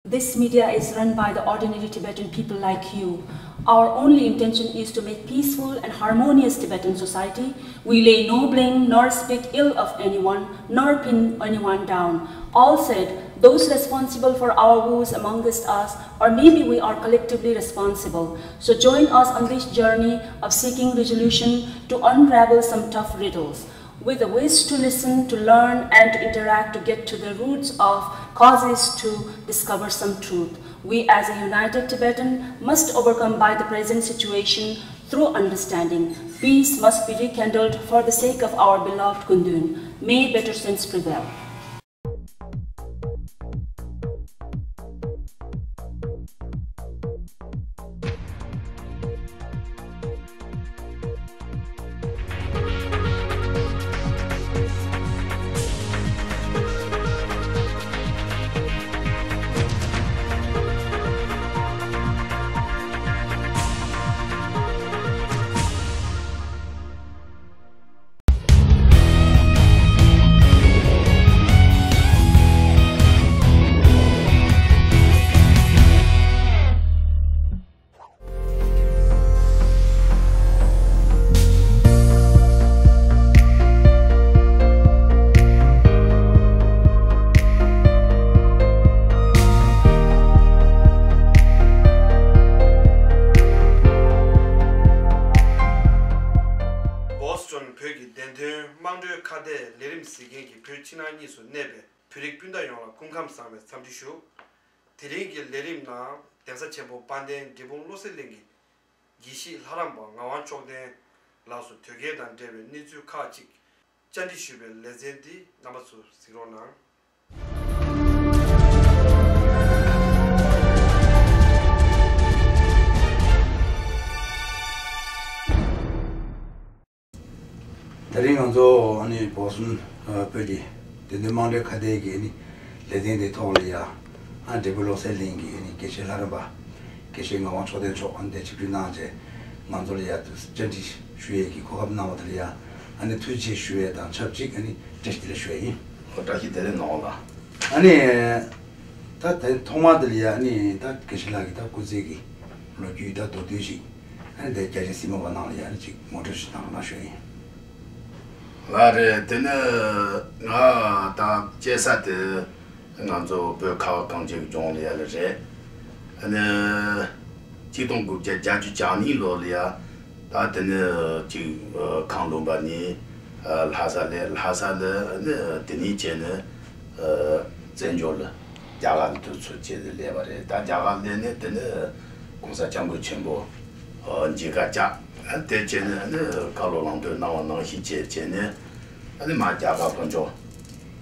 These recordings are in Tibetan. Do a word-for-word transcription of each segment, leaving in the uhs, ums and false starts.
This media is run by the ordinary Tibetan people like you. Our only intention is to make peaceful and harmonious Tibetan society. We lay no blame nor speak ill of anyone, nor pin anyone down. All said, those responsible for our woes amongst us, or maybe we are collectively responsible. So join us on this journey of seeking resolution to unravel some tough riddles. With a wish to listen, to learn, and to interact to get to the roots of causes to discover some truth. We as a united Tibetan must overcome by the present situation through understanding. Peace must be rekindled for the sake of our beloved Kundun. May better sense prevail. བོ་སི་ཊོན་བོད་ཀྱི་བདེན་དོན་དམངས་ཁྲོད་ཁ་བརྡའི་ལས་རིམ་གཟིགས་མཁན་གྱི་བོད་ཕྱི་ནང་གཉིས་སུ་གནས་པའི་བོད་རིགས་སྤུན་ཟླ་ཡོངས་ལ་སྐུ་ཁམས་བཟང་བའི་འཚམས་འདྲི་ཞུ། དེ་རིང་གི་ལས་རིམ་ནང་གདན་ས་ཆེན་པོ་དཔལ་ལྡན་འབྲས་སྤུངས་བློ་གསལ་གླིང་གི་དགེ་བཤེས་ལྷ་རམས་པ་ངག་དབང་མཆོག་ལྡན་ལགས་སུ་དོལ་རྒྱལ་དང་འབྲེལ་བའི་གནས་ཚུལ་ཁག་ཅིག་བཅར་འདྲི་ཞུས་པའི་ལེ་ཚན་འདི་རྣམ་པ་ཚོ་གཟིགས་རོགས་གནང་། དེ་རིང་ང་ཚོ་ཨ་ནི་བོ་སི་ཊོན་བོད་ཀྱི་བདེན་དོན་དམངས་ཁྲོད་ཁ་བརྡའི་གི་ཨ་ནི་ལེ་ཚན་དེ་ཐོག་ལ་ཡ་ཨ་འབྲས་སྤུངས་བློ་གསལ་གླིང་གི་ཨ་ནི་དགེ་བཤེས་ལྷ་རམས་པ་དགེ་བཤེས་ངག་དབང་མཆོག་ལྡན་མཆོག་ཨ་ནི་དེ་ཆིབས་བསྒྱུར་གནང་རྗེས་ང་ཚོ་ལ་ཡ་བཅར་འདྲི་ཞུ་ཡས་ཀྱི་གོ་སྐབས་གནང་བ་དེ་ལ་ཡ་ཨ་ནི་ཐུགས་རྗེ་ཆེ་ཞུ་ཡས་དང་ཆབས་ཅིག་ཨ་ནི་བཀྲ་ཤིས་བདེ་ལེགས་ཞུ་ཡས་ཡིན། ཨོ་བཀྲ་ཤིས་བདེ་ལེགས་ངག་དབང་ལགས། ཨ་ནི། ད་དེ་ཐོག་མ་དེ་ལ་ཡ་ཨ་ནི་ད་དགེ་བཤེས་ལགས་ཀྱི་ད་སྐུ་ཚེ་གི་ལོ་རྒྱུས་ད་མདོར་བསྡུས་ཤིག་ཨ་ནི་དེ་རྒྱ་ཆེ་གཟིགས་མོ་བ་ནང་ལ་ཡ་ཨ་ནི་ཅིག་ངོ་སྤྲོད་ཞིག་གནང་རོགས་གནང་ཞུ་ཡིན། ལགས་རེད། དེ་ནི་ང་ད་སྐྱེས་ས་དེ་ང་ཚོ་བོད་ཁ་བ་གངས་ཅན་གྱི་ལྗོངས་ལ་ཡ་ལ་རེད། ཨ་ནི་གཅིག་སྟོང་དགུ་བརྒྱ་བརྒྱད་ཅུ་གྱ་གཉིས་ལོ་ལ་ཡ་ད་དེ་ནི་ཅིག་ཁམས་ལུང་པ་ནས་ལྷ་ས་ལ་ལྷ་ས་ལ་ནི་དེ་ནས་བྱས་ནས་བཙན་བྱོལ་ལ། རྒྱ་གར་ལ་དུས་ཚོད་བྱས་ཏེ་སླེབས་པ་རེད། ད་རྒྱ་གར་སླེབས་ནས་དེ་ནས་གོང་ས་སྐྱབས་མགོན་ཆེན་པོ་མཇལ་ཁ་བཅར། དེ་བྱས་ནས་ནི་བཀའ་སློབ་ལམ་སྟོན་གནང་བ་ནང་བཞིན་བྱས་བྱས་ནས་ནི་མར་རྒྱ་གར་ལྷོ་ཕྱོགས་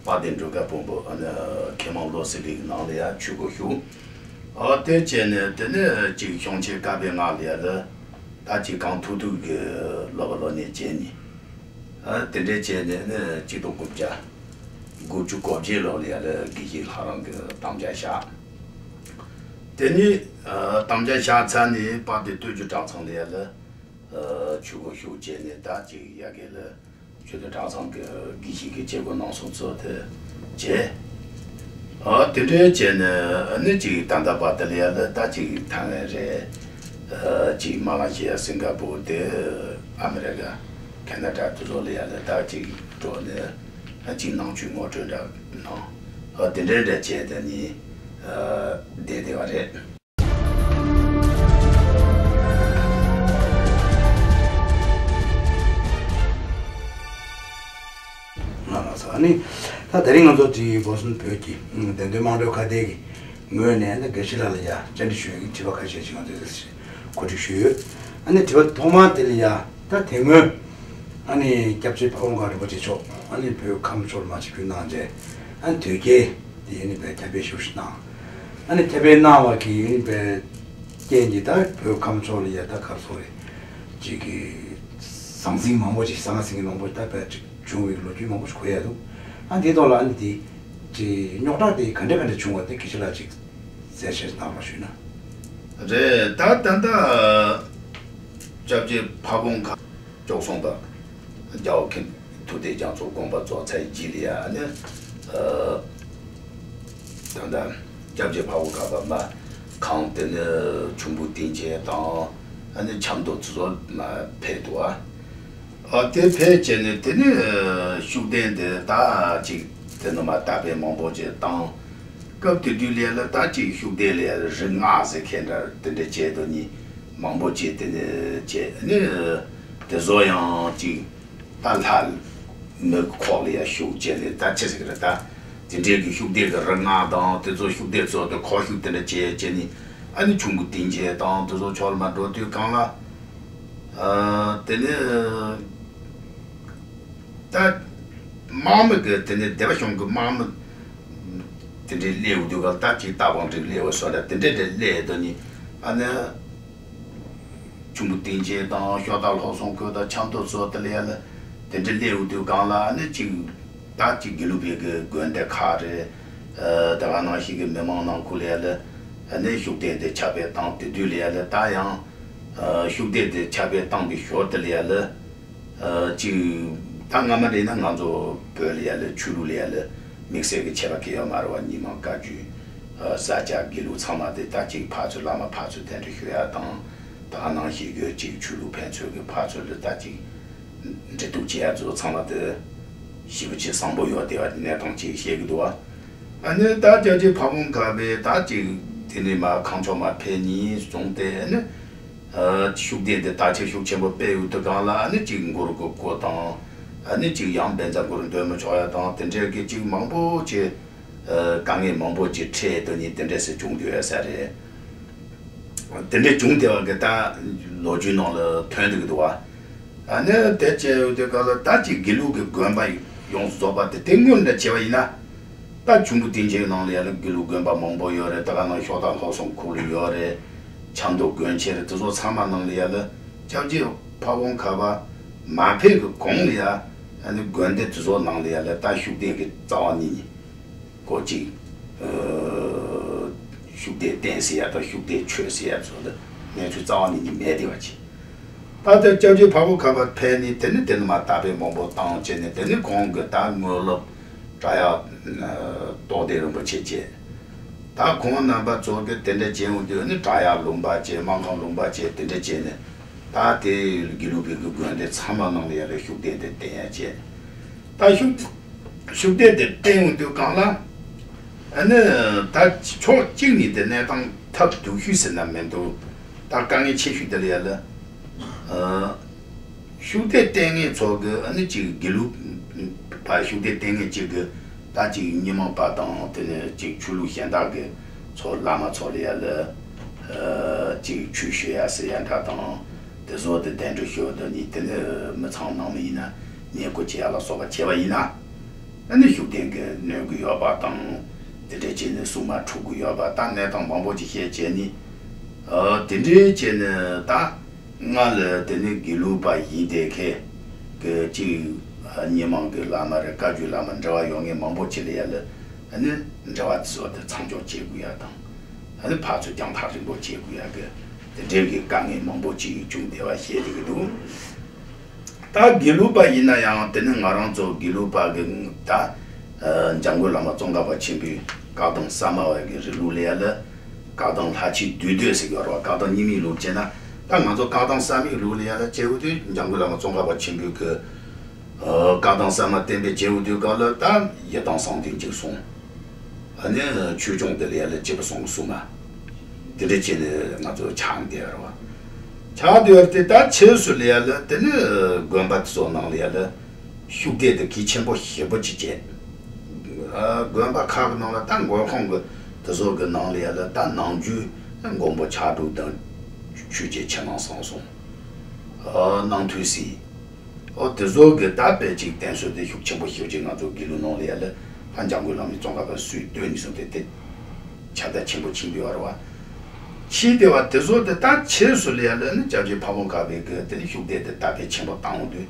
དཔལ་ལྡན་འབྲུག་སྒར་བོན་པོ་མཁས་མང་བློ་གསལ་གླིང་ནང་ལ་ཡ་ཆོས་སྒོ་ཞུགས། དེ་བྱས་ནས་དེ་ནས་ཅིག་གཞུང་ཆེན་བཀའ་པོད་ལྔ་ལ་ཡ་ལ་ད་ཅིག་གང་ཐུབ་ཐུབ་ཀྱི་སློབ་པ་སློབ་གཉེར་བྱས་ནས། ཨ་དེ་འདྲས་བྱས་ནས་ནི་གཅིག་སྟོང་དགུ་བརྒྱ་དགུ་བཅུ་གོ་བརྒྱད་ལོ་ལ་ཡ་ལ་དགེ་བཤེས་ལྷ་རམས་ཀྱི་དམ་བཅའ་བཞག་དེ་ནས་ཨ་དམ་བཅའ་བཞག་ཚར་ནས་དཔལ་ལྡན་སྟོད་ཀྱི་གྲྭ་ཚང་ལ་ཡ་ལ་ཨ་ཆོས་སྒོ་ཞུགས་བྱས་ནས་ད་ཅིག་ཡ་གི་ལ་ཆོས་སྡེ་གྲྭ་ཚང་གི་དགེ་བཤེས་ཀྱི་བྱེད་སྒོ་གནང་སོང་ཚུལ་དེ་བྱས། ཨ་དེ་འདྲས་བྱས་ནས་ཨ་ནི་ཅིག་ད་ལྟ་བར་དུ་ལ་ཡ་ལ་ད་ཅིག་ཐའེ་ཝན་རེད། ཨ་ཅིག་མ་ལ་ཤི་ཡ་སིང་ག་པུར་དེ་ཨ་མི་རི་ཀ་ཁེ་ན་ཌ་དེ་ཚོ་ལ་ཡ་ལ་ད་ཅིག་འགྲོ་ནས་ཨ་ཅིག་ནང་ཆོས་ངོ་སྤྲོད་འདྲ་གནང་། ཨ་དེ་འདྲས་འདྲ་བྱས་དེ་ནི་ཨ་བསྡད་བསྡད་པ་རེད། ང་ལ་ས་ནི་ད་དེ་རིང་ང་ཚོ་དེ་བོ་སི་ཊོན་བོད་ཀྱི་བདེན་དོན་དམངས་ཁྲོད་ཁ་བརྡའི་གི་ངོས་ནས་ད་དགེ་བཤེས་ལགས་ལ་ཡ་བཅར་འདྲི་ཞུ་ཡ་གི་དྲི་བ་ཁ་ཤས་ཤིག་ང་ཚོས་གོ་སྒྲིག་ཞུས་ཡོད། ཨ་ནི་དྲི་བ་ཐོག་མ་དེ་ལ་ཡ་ད་དེ་སྔོན་ཨ་ནི་སྐྱབས་རྗེ་ཕ་བོང་ཁ་རིན་པོ་ཆེ་མཆོག་ཨ་ནི་བོད་ཁམས་ཕྱོགས་ལ་མར་ཆིབས་བསྒྱུར་གནང་རྗེས་ཨ་ནི་དོལ་རྒྱལ་དེ་ཨ་ནི་བོད་ཁྱབ་སྤེལ་ཞུ་ཞིག་གནང་། ཨ་ནི་ཁྱབ་སྤེལ་གནང་བ་གི་ཨ་ནི་བོད་རྐྱེན་གྱིས་ད་བོད་ཁམས་ཕྱོགས་ལ་ཡ་ད་ག་རེ་ཟེར་རེད། ཅིག་གི་ཟང་ཟིང་མང་པོ་ཅིག་ཟང་ཟིང་གི་མང་པོ་ད་བོད་ཅིག་བྱུང་བའི་ལོ་རྒྱུས་མང་པོ་ཞིག་གོ་ཡ་འདུག་ཨ་འདི་ཐོག་ལ་ཨ་ནི་དེ་ཅིག་རྙོག་དྲ་དེ་ག་འདྲ་ག་འདྲ་བྱུང་བ་དེ་དགེ་བཤེས་ལགས་ཅིག་གསལ་བཤད་གནང་རོགས་ཞུས་ན། རེད། ད་ད་ལྟ་སྐྱབས་རྗེ་ཕ་བོང་ཁ་བཅུ་གསུམ་པ་རྒྱལ་བ་མཁན་ཐུབ་བསྟན་རྒྱ་མཚོ་དགོངས་པ་རྫོགས་ཚར་རྗེས་ལ་ཡ་ཨ་ནི་ད་ལྟ་ སྐྱབས་རྗེ་འཕགས་པོ་ཁ་པ་མ་གང་དེ་ནི་ཁྱུང་པོ་བསྟན་ཆེན་དང་ཨ་ནི་ཆབ་མདོ་ཚོ་མ་ཕེབས་འདུག་ཨ། ཨ་དེ་ཕེབས་བྱས་ནས་དེ་ནི་ཤུགས་ལྡན་དེ་ད་ཅིག་དེ་ནི་མ་དད་པའི་མང་པོ་ཅིག་བཏང་། སྐབས་དེ་དུས་ལས་ལ་ད་ཅིག་ཤུགས་ལྡན་ལས་རིགས་ལྔ་ཟེར་མཁན་འདྲ་དེ་འདྲ་བྱས་དོ་ནི་མང་པོ་ཅིག་དེ་ནི་བྱས་ནི་དེ་ཚོ་ཡང་ཅིག་ད་ལྷ་མི་ཁོག་ལ་ཡ་ཤུགས་བྱས་ནས་ད་ཆི་ཟིག་རེད་ད། དེ་འདྲའི་གི་ཤུགས་ལྡན་གི་རིགས་ལྔ་དང་དེ་ཚོ་ཤུགས་ལྡན་ཚོ་དེ་ཁོག་ཤུགས་དེ་འདྲ་བྱས་བྱས་ནས་ཨ་ནི་ཁྱུང་པོ་བསྟན་ཆེན་དང་དེ་ཚོ་ཕྱོགས་ལ་མ་འགྲོ་དུས་གང་ལ། ཨ་དེ་ནི་ད་དམག་མི་གི་དེ་ནི་སྡེ་པ་གཞུང་གི་དམག་མི་དེ་འདྲའི་སླེབས་འོང་དུས་ག་ད་ཅིག་རྟ་བང་སྒྲིག་སླེབས་འོང་སོང་འདྲ་དེ་འདྲའི་འདྲ་སླེབས་དོ་ནི་ཨ་ནི། ཁྱུང་པོ་བསྟན་ཆེན་དང་ཤོ་སྟག་ལྷོ་སུམ་ཁོལ་དང་ཆབ་མདོ་ཚོ་དེ་ལ་ཡ་ལ་དེ་འདྲ་སླེབས་འོང་དུས་གང་ལ་ཨ་ནི་ཅིག་ད་ཅིག་དགེ་ལུགས་པའི་གི་དགོན་སྡེ་ཁག་རེད། ཨ་ད་ག་ནང་བཞིན་གི་མི་མང་ནང་ཁུལ་ལ་ཡ་ལ་ཨ་ནི་ཤུགས་ལྡན་དེ་ཁྱབ་སྤེལ་བཏང་དེ་དུས་ལ་ཡ་ལ་ད་ཡང་ཨ་ཤུགས་ལྡན་དེ་ཁྱབ་སྤེལ་བཏང་པའི་ཞོར་དེ་ལ་ཡ་ལ། ཨ་ཅིག་ད་སྔ་མ་རེད་ན་ང་ཚོ་བོད་ལ་ཡ་ལ་ཆོས་ལུགས་ལ་ཡ་ལ་དམིགས་བསལ་གྱི་ཁྱད་པར་གང་ཡང་མ་རེད་བ། རྙིང་མ་བཀའ་བརྒྱུད་ཨ་ས་སྐྱ་དགེ་ལུགས་ཚང་མ་དེ་ད་ཅིག་ཕར་ཚུར་བླ་མ་ཕར་ཚུར་གདན་འདྲེན་ཞུ་ཡ་དང་ད་ག་ནང་བཞིན་གྱི་ཅིག་ཆོས་ལུགས་ཕན་ཚུན་གྱི་ཕར་ཚུར་ལ་ད་ཅིག་འབྲེལ་གཏུག་བྱེད་ཡ་ཚོ་ཚང་མ་དེ་ཞེ་པོ་ཅིག་བཟང་པོ་ཡོད་བསྡད་པ་གནས་སྟངས་ཅིག་བཤད་གི་འདུག་བ། ཨ་ནི་ད་སྐྱབས་རྗེ་ཕ་བོང་ཁ་པས་ད་ཅིག་དེ་ནས་མ་ཁང་ཆོག་མ་ཕེབས་ནས་བཟུང་སྟེ་ཨ་ནི། ཨ་ཤུགས་ལྡན་དེ་དར་ཁྱབ་ཤུགས་ཆེན་པོ་སྤེལ་ཡོད་དུས་གང་ལ་ཨ་ནི་གཅིག་མགོ་རུ་གི་སྐོར་དང་ཨ་ནི་གཅིག་ཡང་བཛྲ་མགོ་རུ་འདོན་མི་ཆོག་ཡ་དང་དེ་འདྲའི་གི་གཅིག་མང་པོ་ཅིག་ཨ་དཀའ་ངལ་མང་པོ་ཅིག་འཕྲད་དོ་ནི་དེ་འདྲས་སུ་བྱུང་འདུག་ཡོད་ས་རེད། དེ་འདྲས་བྱུང་བསྡད་པ་གི་ད་ལོ་རྒྱུས་ནང་ལ་ཐོན་འདུག་གི་འདུག་བ། ཨ་ནི་དེ་བྱས་ཡོད་དུས་གང་ལ་ད་གཅིག་དགེ་ལུགས་ཀྱི་དགོན་པ་ཡོངས་སུ་རྫོགས་པ་དེ་དེ་སྔོན་འདྲ་བྱས་པ་ཡིན་ན། ད་ཁྱུང་པོ་བསྟན་ཆེན་ནང་ལ་ཡ་ལ་དགེ་ལུགས་དགོན་པ་མང་པོ་ཡོད་རེད། ད་ག་ནང་ཤོ་སྟག་ལྷོ་སུམ་ཁོལ་ལ་ཡོད་རེད། ཆབ་མདོ་དགོན་ཆེན་རེད། དེ་ཚོ་ཚང་མ་ནང་ལ་ཡ་ལ་སྐྱབས་རྗེ་ཕ་བོང་ཁ་པ་མ་ཕེབས་ཀྱི་གོང་ལ་ཡ་ཨ་ནི་དགོན་སྡེ་དེ་ཚོ་ནང་ལ་ཡ་ལ་ད་ཤུགས་ལྡན་གྱི་རྩ་བ་ཉིད་ནས་གོ་གཅིག་ཨ་ཤུགས་ལྡན་བསྟེན་ཟེར་ཡ་དང་ཤུགས་ལྡན་ཆོས་ཟེར་ཡ་ཚོ་ལ་གནས་ཚུལ་རྩ་བ་ཉིད་ནས་མེད་བསྡད་པ་ཅིག་ད་ལྟ་སྐྱབས་རྗེ་ཕ་བོང་ཁ་པ་ཕེབས་ནས་དེ་ནི་དེ་ནི་མ་དད་པའི་མང་པོ་བཏང་བྱས་ནས་དེ་ནི་ཁོང་གི་ད་དངོས་སློབ་བྲག་གཡབ་རྟོགས་ལྡན་རིན་པོ་ཆེ་བྱས། ད་ཁོང་རྣམ་པ་ཚོ་གི་དེ་འདྲ་བྱས་འོང་དུས་ནི་བྲག་གཡབ་ལུང་པ་བྱས། སྨར་ཁམས་ལུང་པ་བྱས། དེ་འདྲ་བྱས་ནས་ད་དེ་དགེ་ལུགས་པའི་གི་དགོན་སྡེ་ཚང་མ་ནང་ལ་ཡ་ལ་ཤུགས་ལྡན་དེ་བསྟེན་ཡ་བྱས། ད་ཤུགས་ཤུགས་ལྡན་དེ་བསྟེན་འོང་དུས་གང་ལ། ཨ་ནི་ད་ཕྱོགས་གཅིག་ནས་དེ་གནས་སྟངས་ཐབས་སྡུག་ཤོས་ཟེར་ན་མི་འདུག་ད་དཀའ་ངལ་ཆེ་ཤོས་དེ་ལ་ཡ་ལ། ཨ་ཤུགས་ལྡན་བསྟེན་མཁན་ཚོ་གི་ཨ་ནི་གཅིག་དགེ་ལུགས་པ་ཤུགས་ལྡན་བསྟེན་མཁན་གཅིག་གི་ད་གཅིག་རྙིང་མ་པ་དང་དེ་ནས་གཅིག་ཆོས་ལུགས་གཞན་དག་གི་ཚོ་བླ་མ་ཚོ་ལ་ཡ་ལ་ཨ་གཅིག་ཆོས་ཞུ་ཡ་ཟེར་ཡ་འདྲ་དང་། དེ་ཚོ་དེ་གདན་འདྲེན་ཞུ་བ་དང་ནི་དེ་ནི་མི་ཚང་ནང་མི་ཡིན་ན་ཉེས་སྐུ་བྱེད་ཡ་ལ་སོགས་པ་བྱས་པ་ཡིན་ན། ཨ་ནི་ཤུགས་ལྡན་གྱི་གནོན་གྱི་ཡོད་པ་དང་། དེ་འདྲའི་བྱས་ནས་སྲུང་མ་འཁྲུག་གི་ཡོད་པ་དང་གནས་སྟངས་མང་པོ་ཅིག་བཤད་བྱས་ནས། ཨ་དེ་འདྲའི་བྱས་ནས་ད་སྔར་ལ་དེ་ནི་དགེ་ལུགས་པ་ཡིན་བསྡད་མཁན་གྱི་གཅིག་ཨ་རྙིང་མ་གི་བླ་མ་རེད། བཀའ་བརྒྱུད་བླ་མ་འབྲེལ་བ་ཡོད་མཁན་མང་པོ་ཅིག་ལ་ཡ་ལ་ཨ་ནི་འབྲེལ་བ་དེ་ཚོ་དེ་མཚམས་འཇོག་བྱེད་དགོས་ཡ་དང་། ཨ་ནི་ཕར་ཚུར་རྒྱང་ཐག་རིང་པོ་བྱེད་དགོས་ཡ་གི་དེ་འདྲའི་གི་དཀའ་ངལ་མང་པོ་ཅིག་བྱུང་བསྡད་པ་བཤད་བསྡད་ཀྱི་འདུག་ད་དགེ་ལུགས་པ་ཡིན་ན་ཡང་དེ་ནི་ང་རང་ཚོ་དགེ་ལུགས་པ་གི་ད་ཨ་འཇམ་མགོན་བླ་མ་ཙོང་ཁ་པ་ཆེན་པོའི་བཀའ་གདམས་གསར་མ་བ་གི་རིང་ལུགས་ལ་ཡ་ལ་བཀའ་གདམས་ལྷ་ཆོས་བསྡུས་བསྡུས་ཟེར་གྱི་ཡོད་རེད་བ། བཀའ་གདམས་རྙིང་མའི་ལུགས་བྱས་ན་ད་ང་ཚོ་བཀའ་གདམས་གསར་མའི་ལུགས་ལ་ཡ་ལ་བྱེད་འོང་དུས་འཇམ་མགོན་བླ་མ་ཙོང་ཁ་པ་ཆེན་པོའི་གི་ཨ་བཀའ་གདམས་གསར་མ་བསྟན་པའི་བྱེད་འོང་དུས་སྐབས་ལ་ད་ཡི་དམ་གསང་བདེ་འཇིགས་གསུམ། ཨ་ནི་ཆོས་སྐྱོང་དེ་ལ་ཡ་ལ་སྐྱེས་བུ་སྲུང་གསུམ་མ། དེ་འདྲ་བྱས་ནས་ང་ཚོ་ཆགས་བསྡད་ཡོད་རེད་བ། ཆགས་བསྡད་ཡོད་དེ་ད་ཕྱིས་སུ་ལ་ཡ་ལ་དེ་ནི་དགོན་པ་དེ་ཚོ་ནང་ལ་ཡ་ལ་ཤུགས་ལྡན་དེ་གལ་ཆེན་པོ་ཞེ་པོ་ཅིག་བྱས། ཨ་དགོན་པ་ཁག་གི་ནང་ལ་ད་མགོན་ཁང་གི་དེ་ཚོ་གི་ནང་ལ་ཡ་ལ་ད་ནང་རྒྱུད་མགོན་པོ་ཕྱག་དྲུག་དང་ཆོས་རྗེ་ཕྱི་ནང་གསང་གསུམ། ཨ་ནང་ཐོས་སྲས། ཨོ་དེ་ཚོ་གི་ད་དཔེ་ཅིག་བསྟེན་སྲོལ་དེ་ཤུགས་ཆེན་པོ་ཞེ་པོ་ཅིག་ང་ཚོ་དགེ་ལུགས་ནང་ལ་ཡ་ལ་ད་འཇམ་མགོན་བླ་མའི་ཙོང་ཁ་པ་སུས་བཏོན་ནས་སོང་སྟེ་དེ་ཁྱབ་བརྡལ་ཆེན་པོ་ཕྱིན་བསྡད་ཡོད་རེད་བ། ཕྱིན་བསྡད་པ་དེ་ཚོ་དེ་ད་ཕྱིས་སུ་ལ་ཡ་ལ་ནི་སྐྱབས་རྗེ་ཕ་བོང་ཁ་པའི་གི་དེ་ནི་ཤུགས་ལྡན་དེ་ད་དཔེ་ཆེན་པོ་བཏང་འོང་དུས་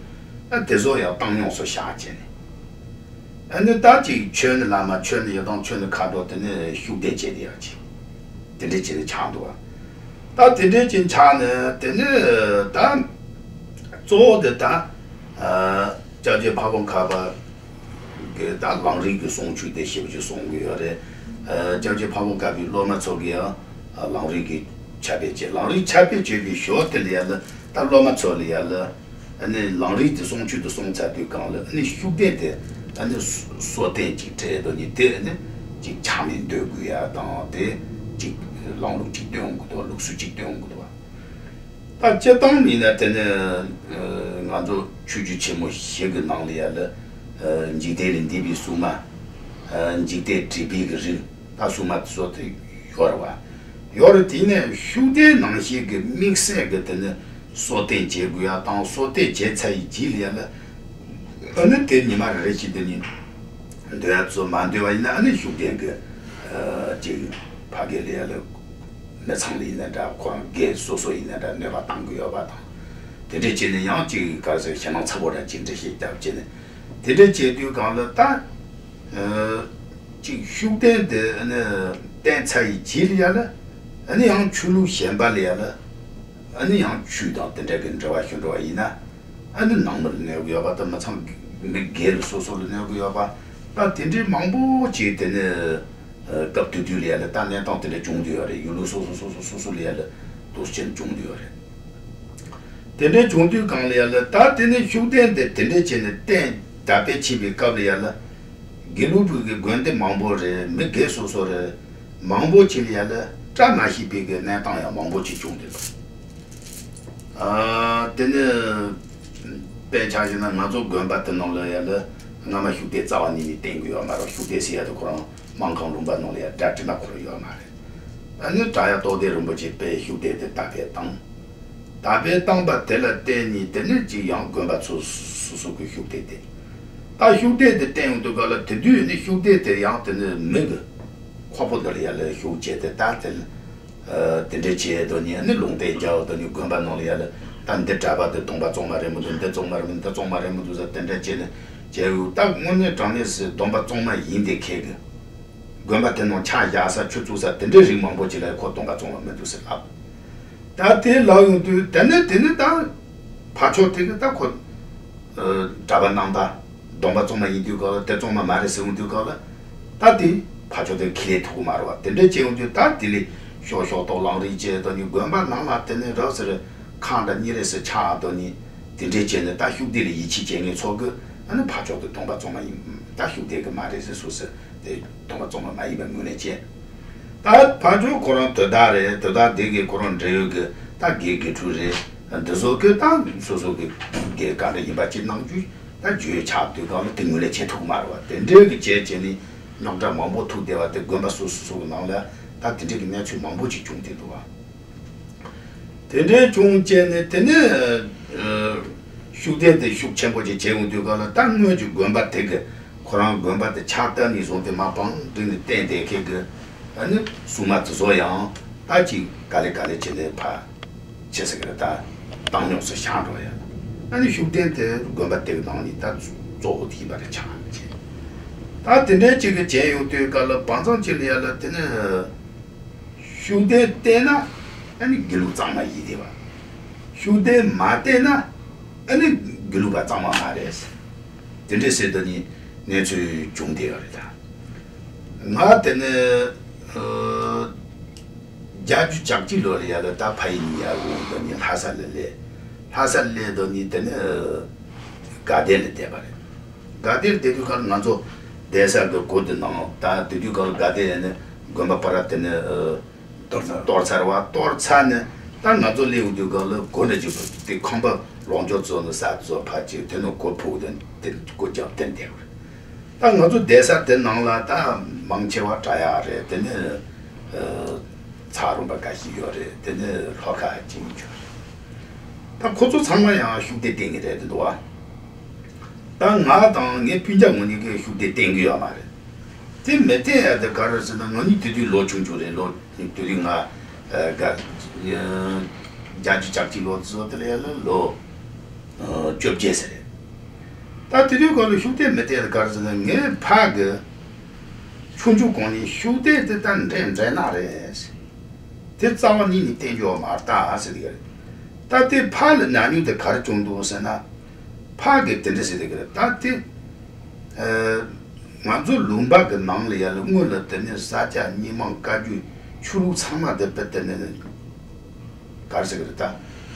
ཨ་དེ་ཚོ་ཡང་བཏང་སྙོམས་སུ་བཞག་བྱས་ནས། ཨ་ནི་ད་ཅིག་ཆོས་ནི་བླ་མ་ཆོས་ནི་ཡི་དམ་ཆོས་ནི་མཁའ་འགྲོ་དེ་ནི་ཤུགས་ལྡན་བྱས་ཏེ་ཡང་ཅིག་དེ་འདྲས་བྱས་ནས་ཆགས་འདུག་བ། ད་དེ་འདྲས་ཀྱི་ཆགས་ནས་དེ་ནི་ད་གཙོ་བོ་དེ་ད་ཨ་སྐྱབས་རྗེ་ཕ་བོང་ཁ་པ་ གི་ད་ལམ་རིམ་གྱི་གསུང་ཆོས་དེ་ཞེ་པོ་ཅིག་གསུང་གི་ཡོད་རེད། ཨ་སྐྱབས་རྗེ་ཕ་བོང་ཁ་པའི་སློབ་མ་ཚོ་གིས་ཡང་ལམ་རིམ་གྱི་ཕྱག་དཔེ་བྱས། ལམ་རིམ་ཕྱག་དཔེ་བྱས་པའི་ཞོར་དེ་ལ་ཡ་ལ་ད་སློབ་མ་ཚོ་ལ་ཡ་ལ་ཨ་ནི་ལམ་རིམ་དེ་གསུང་ཆོས་དེ་གསུང་ཚར་དུས་སྒང་ལ་ཨ་ནི་ཤུགས་ལྡན་དེ་ཨ་ནི་གསོལ་སྟོན་ཅིག་སྤྲད་དོ་ནི་དེ་ཨ་ནི་ཅིག་ཆག་མེད་འདོན་དགོས་ཡ་དང་དེ་ཅིག་ལམ་ལུགས་ཅིག་སྟོན་དགོས་འདུག་ལུགས་སྲོལ་ཅིག་སྟོན་དགོས་འདུག་ད་སྤྱིར་བཏང་ཡིན་ན་དེ་ནི་ང་ཚོ་ཆོས་བརྒྱུད་ཆེན་མོ་བཞི་གི་ནང་ལ་ཡ་ལ་འཇིག་རྟེན་ལས་འདས་པའི་སྲུང་མ། འཇིག་རྟེན་དྲེགས་པའི་གི་རིགས་ད་སྲུང་མ་སོགས་དེ་ཡོད་རེད་བ། ཡོད་རེད། དེ་ནས་ཤུགས་ལྡན་ནང་བཞིན་གི་དམིགས་བསལ་གི་དེ་ནི་གསོལ་སྟོན་བྱེད་དགོས་ཡ་དང་གསོལ་སྟོན་བྱས་ཚར་ཡི་རྗེས་ལ་ཡ་ལ་ཨ་ནི་དེ་ཉི་མ་རེ་རེ་བཞིན་དེ་ནི་འདོན་ཡ་ཚོ་མ་འདོན་པ་ཡིན་ན་ཨ་ནི་ཤུགས་ལྡན་གི་ཅིག་ཕ་གི་ལ་ཡ་ལ། མི་ཚང་ལ་ཡིན་ན་འདྲ་ཁོ་རང་སྒེར་སོ་སོ་ཡིན་ན་འདྲ་གནོད་པ་བཏང་གི་ཡོད་པ་དང་། དེ་འདྲས་བྱས་ནས་ཡང་ཅིག་ག་རེ་ཟེར་ཞེད་སྣང་ཚ་པོ་འདྲ་ཅིག་འདྲ་ཞིག་བརྒྱབ་བྱས་ནས་དེ་འདྲས་བྱས་དུས་སྒང་ལ་ད་ཅིག་ཤུགས་ལྡན་དེ་ཨ་ནི་བསྟན་ཚར་ཡི་རྗེས་ལ་ཡ་ལ་ཨ་ནི་ཡང་ཆོས་ལུགས་གཞན་པ་ལ་ཡ་ལ་ཨ་ནི་ཡང་ཆོས་དང་དེ་འདྲ་གི་འབྲེལ་བ་ཞུ་འགྲོ་བ་ཡིན་ན། ཨ་ནི་ནང་མི་ལ་གནོད་གི་ཡོད་པ་དང་མི་ཚང་མི་སྒེར་ལ་སོ་སོ་ལ་གནོད་གི་ཡོད་པ་ད་དེ་འདྲའི་མང་པོ་ཅིག་དེ་ནི་སྐབས་དེ་དུས་ལ་ཡ་ལ་ད་གནས་སྟངས་དེ་འདྲ་བྱུང་བསྡད་ཡོད་རེད། ཡུལ་ལུང་སོ་སོ་སོ་སོ་སོ་སོ་ལ་ཡ་ལ་དུས་ཆེན་བྱུང་བསྡད་ཡོད་རེད། དེ་འདྲ་བྱུང་དུས་སྒང་ལ་ཡ་ལ་ད་དེ་ནི་ཤུགས་ལྡན་དེ་དེ་འདྲ་བྱས་ནས་བསྟན་དར་སྤེལ་ཕྱིན་པའི་སྐབས་ལ་ཡ་ལ་དགེ་ལུགས་པའི་གི་དགོན་སྡེ་མང་པོ་རེད། མི་སྒེར་སོ་སོ་རེད། མང་པོ་ཅིག་ལ་ཡ་ལ་བཀྲ་མ་ཤིས་པའི་གི་གནས་སྟངས་ཡང་མང་པོ་ཅིག་བྱུང་བསྡད་ཡོད། ཨ་དེ་ནི་དཔེ་ཆ་བཞག་ན་ང་ཚོ་དགོན་པ་དེ་ནང་ལ་ཡ་ལ་སྔ་མ་ཤུགས་ལྡན་རྩ་བ་ཉིད་ནས་བསྟེན་གི་ཡོད་མ་རེད། ཤུགས་ལྡན་ཟེར་ཡ་དེ་ཁོ་རང་སྨན་ཁང་ལུང་པ་ནང་ལ་ཡ་སྒྲ་དྲི་མ་ཁོ་རང་ཡོད་མ་རེད། ཨ་ནི་བྲག་གཡབ་རྟོགས་ལྡན་རིན་པོ་ཆེ་དཔེ་ཤུགས་ལྡན་དེ་དར་སྤེལ་བཏང་། དར་སྤེལ་བཏང་པ་དེ་ལ་བརྟེན་ནས་དེ་ནས་ཅིག་ཡང་དགོན་པ་ཚོ་སོ་སོ་གི་ཤུགས་ལྡན་དེ། ད་ཤུགས་ལྡན་དེ་བསྟེན་ཡོང་དུས་ག་ལ་དེ་དུས་ནི་ཤུགས་ལྡན་དེ་ཡང་དེ་ནི་མི་གི་ཁོག་པ་འདི་ལ་ཡ་ལ་ཤུགས་བྱས་ཏེ་ད་དེ་ལ། དེ་འདྲས་བྱས་དོ་ནི་ནི་ལུང་བསྟན་རྒྱག་དོ་ནི་དགོན་པ་ནང་ལ་ཡ་ལ་ད་འདི་གྲྭ་པ་དེ་སྟོང་པ་གཙང་མ་རེད་མི་འདུག་འདི་གཙང་མ་རེད་མི་འདི་གཙང་མ་རེད་མི་འདུག་ཟེར་དེ་འདྲས་བྱས་ནས་བྱས་ཡོད། ད་དངོས་གནས་དྲང་གནས་སུ་སྟོང་པ་གཙང་མ་ཡིན་དེ་ཁེལ་གི་དགོན་པ་དེ་ནང་ཕྱག་བཞག་ས་ཆུ་བཙུགས་ས་དེ་འདྲས་རིགས་མང་པོ་ཅིག་ལ་ཁོ་སྟོང་པ་གཙང་མ་མི་འདུག་ཟེར་ལབ། ད་དེ་ལབ་ཡོང་དུས་དེ་ནས་དེ་ནས་ད་ཕར་ཕྱོགས་དེ་གི་ད་ཁོ་གྲྭ་པ་རྣམ་པ། སྟོང་པ་གཙང་མ་ཡིན་དུས་སྐབས་ལ་དེ་གཙང་མ་མ་རེད་ཟེར་ཡོང་དུས་སྐབས་ལ། ད་དེ་ཕར་ཕྱོགས་དེ་ཁས་ལེན་ཐུབ་ཀྱི་མ་རེད་བ། དེ་འདྲས་བྱས་ཡོང་དུས་ད་དེ་ལས་ཤོག་ཤོག་ཏོག་ལམ་རིམ་བྱས་དོ་ནི་དགོན་པ་ནང་ལ་དེ་ནས་རབ་ཟེར་ཁང་འདྲ་གཉིས་རེ་ཟེར་ཆགས་དོ་ནི་དེ་འདྲས་བྱས་ནས་ད་ཤུགས་ལྡན་ལ་ཡིད་ཆེས་བྱེད་མཁན་ཚོ་གི་ཨ་ནི་ཕར་ཕྱོགས་དེ་སྟོང་པ་གཙང་མ་ཡིན་ད་ཤུགས་ལྡན་གི་མ་རེད་ཟེར་སུ་ཟེར་དེ་སྟོང་པ་གཙང་མ་མ་ཡིན་པའི་ངོས་ལེན་བྱས། ད་ཕར་ཕྱོགས་ཁོ་རང་དོ་བདག་རེད། དོ་བདག་དེ་གི་ཁོ་རང་འབྲེལ་ཡོད་གི་ད་དགེ་དགེ་ཕྲུག་རེད། འདི་ཚོ་གི་ད་སོ་སོ་གི་དགེ་ག་འདྲ་ཡིན་པ་ཅིག་གནང་རྒྱུ། ད་བརྗོད་ཆགས་དུས་སྒང་ལ་དེ་ངོས་ལེན་བྱེད་ཐུབ་ཀྱི་མ་རེད་བ། དེ་འདྲའི་གི་བྱས་བྱས་ནས་རྙོག་དྲ་མང་པོ་ཐུག་བསྡད་པ་དེ་དགོན་པ་སོ་སོ་སོ་གི་ནང་ལ་ད་དེ་འདྲའི་གི་གནས་ཚུལ་མང་པོ་ཅིག་བྱུང་བསྡད་འདུག་བ། དེ་འདྲའི་བྱུང་བྱས་ནས་དེ་ནས་ཤུགས་ལྡན་དེ་ཤུགས་ཆེན་པོ་ཅིག་བྱས་ཡོང་དུས་སྒང་ལ་ད་སྔོན་གྱི་དགོན་པ་དེ་གི་ཁོ་རང་དགོན་པ་དེ་ཕྱག་བཏབ་ནས་བཟུང་སྟེ་མ་བང་བསྒྲིགས་ནས་བསྟེན་བསྡད་མཁན་གི་ཨ་ནི་སྲུང་མ་དེ་ཚོ་ཡང་ད་ཅིག་ག་ལེ་ག་ལེ་བྱས་ནས་ཕར། ཅེས་ཟེར་གི་རེད། ད་བཏང་སྙོམས་སུ་བཞག་འགྲོ་ཡ། ཨ་ནི་ཤུགས་ལྡན་དེ་དགོན་པ་དེ་གི་ནང་ནས་ད་གཙོ་བོ་དེ་ཡིན་པ་རེད་ཆགས་ཀྱི། ད་དེ་འདྲའི་ཅིག་གི་བྱས་ཡོང་དུས་སྐབས་ལ་བང་ཚང་ཅིག་ལ་ཡ་ལ་དེ་ནི་ཤུགས་ལྡན་བསྟེན་ན་ཨ་ནི་དགེ་ལུགས་གཙང་མ་ཡིན་བསྡད་པ། ཤུགས་ལྡན་མ་བསྟེན་ན་ཨ་ནི་དགེ་ལུགས་པ་གཙང་མ་མ་རེད། དེ་འདྲའི་ཟེར་དུ་ནི་གནས་ཚུལ་བྱུང་བསྡད་ཡོད་རེད་ད། ང་དེ་ནི་ཨ། བརྒྱད་ཅུ་གྱ་གཅིག་ལོ་ལ་ཡ་ལ་ད་ཕ་ཡུལ་ནས་ཡར་འོང་དོ་ནི་ལྷ་ས་ལ་སླེབས། ལྷ་ས་སླེབས་དོ་ནི་དེ་ནི་དགའ་ལྡན་ལ་བསྡད་པ་རེད། དགའ་ལྡན་ལ་བསྡད་དུས་སྐབས་ང་ཚོ་བསྡད་ས་གི་སྒོ་དེ་ནང་ད་དེ་དུས་སྐབས་དགའ་ལྡན་ནི་དགོན་པ་ཕ་ར་དེ་ནི་གཏོར་ཚར། གཏོར་ཚར་བ། གཏོར་ཚར་ནི་ད་ང་ཚོ་སླེབས་ཡོང་དུས་སྐབས་ལ་སྒོ་འདྲ་ཅིག་དེ་ཁང་པ་ལོངས་སྤྱོད་ཚོ་ནི་ས་ཚོ་ཕ་ཅིག་དེ་ནི་སྒོ་ཕུག་དེ་དེ་སྒོ་རྒྱབ་དེ་བསྡད་པ་རེད། ད་ང་ཚོ་བསྡད་ས་དེ་ནང་ལ་ད་མང་ཆེ་བ་བྲག་གཡབ་རེད། དེ་ནས་ཚ་རོང་པ་འགའ་ཞིག་ཡོད་རེད། དེ་ནས་ལྷོ་ཁ་ཅིག་ཡོད་རེད། ད་ཁོ་ཚོ་ཚང་མ་ཡང་ཤུགས་ལྡན་བསྟེན་གི་རེད་འདུག་བ། ད་ང་དང་ངའི་སྤུན་ཀྱག་ངོ་གཉིས་ཀས་ཤུགས་ལྡན་བསྟེན་གི་ཡོད་མ་རེད། དེ་མི་བསྟེན་ཡ་དེ་ག་རེ་ཟེར་ན་ང་གཉིས་དེ་དུས་ལོ་ཆུང་ཆུང་རེད། ལོ་དེ་དུས་ང་བརྒྱད་ཅུ་གྱ་གཅིག་ལོ་ཚོ་དེ་ལ་ཡ་ལ་ལོ། བཅོ་བརྒྱད་ཟེར་རེད། ད་དེ་དུས་སྐབས་ལ་ཤུགས་ལྡན་མི་བསྟེན་ལ་ག་རེ་ཟེར་ན་ངའི་ཕ་གི་ཆུང་ཆུང་གོང་ནས་ཤུགས་ལྡན་དེ་ད་འདྲེ་འདྲེ་ནག་རེད། དེ་རྩ་བ་ཉིད་ནས་བསྟེན་རྒྱུ་མ་རེད་ཟེར་གི་རེད། ད་དེ་ཕ་ལ་ན་ནིང་དེ་ག་རེ་བྱུང་འདུག་ཟེར་ན། ཕ་གི་དེ་འདྲ་ཟེར་གི་རེད། ད་དེ། ང་ཚོ་ལུང་པ་གི་ནང་ལ་ཡ་ལ་སྔོན་ལ་དེ་ནས་ས་སྐྱ་རྙིང་མ་བཀའ་བརྒྱུད་ཆོས་ལུགས་ཚང་མ་དེ་དཔེ་དེ་ནས་ག་རེ་ཟེར་གི་རེད། ད་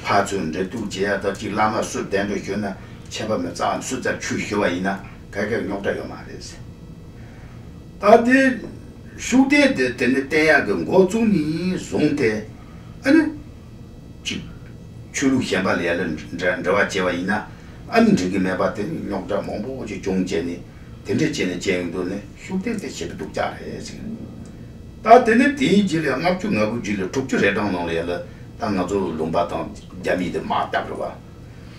ཕར་ཚུར་འབྲེལ་གཏུག་བྱེད་ཡ་ད་ཅིག་བླ་མ་སུ་གདན་འདྲེན་ཞུས་ན་ཆད་པ་མི་གཙང་། སུ་རྩར་ཆོས་ཞུ་བ་ཡིན་ན་ག་གེ་རྙོག་དྲ་ཡོད་མ་རེད། ད་དེ་ཤུགས་ལྡན་དེ་དེ་ནས་བསྟེན་ཡག་གི་འགོ་བཙུགས་ནས་བཟུང་སྟེ་ཨ་ནི་ཅིག་ཆོས་ལུགས་གཞན་པ་ལ་ཡ་ལ་འབྲེལ་འབྲེལ་བ་བྱས་པ་ཡིན་ན་ཨ་ནི་འགྲིག་གི་མེད་པ་དེ་རྙོག་དྲ་མང་པོ་ཅིག་བྱུང་བྱས་ནས་དེ་འདྲ་བྱས་ནས་བྱས་ཡོང་དུས་ནས་ཤུགས་ལྡན་དེ་ཞེ་པོ་སྡུག་ཅག་རེད་ཟེར། ད་དེ་ནས་དེའི་རྗེས་ལ་ལྔ་བཅུ་ང་དགུ་རྗེས་ལ་དྲུག་ཅུ་རེ་གྲངས་ནང་ལ་ཡ་ལ་ད་ང་ཚོ་ལུང་པ་དང་རྒྱ་མི་དེ་དམག་བརྒྱབ་རེད་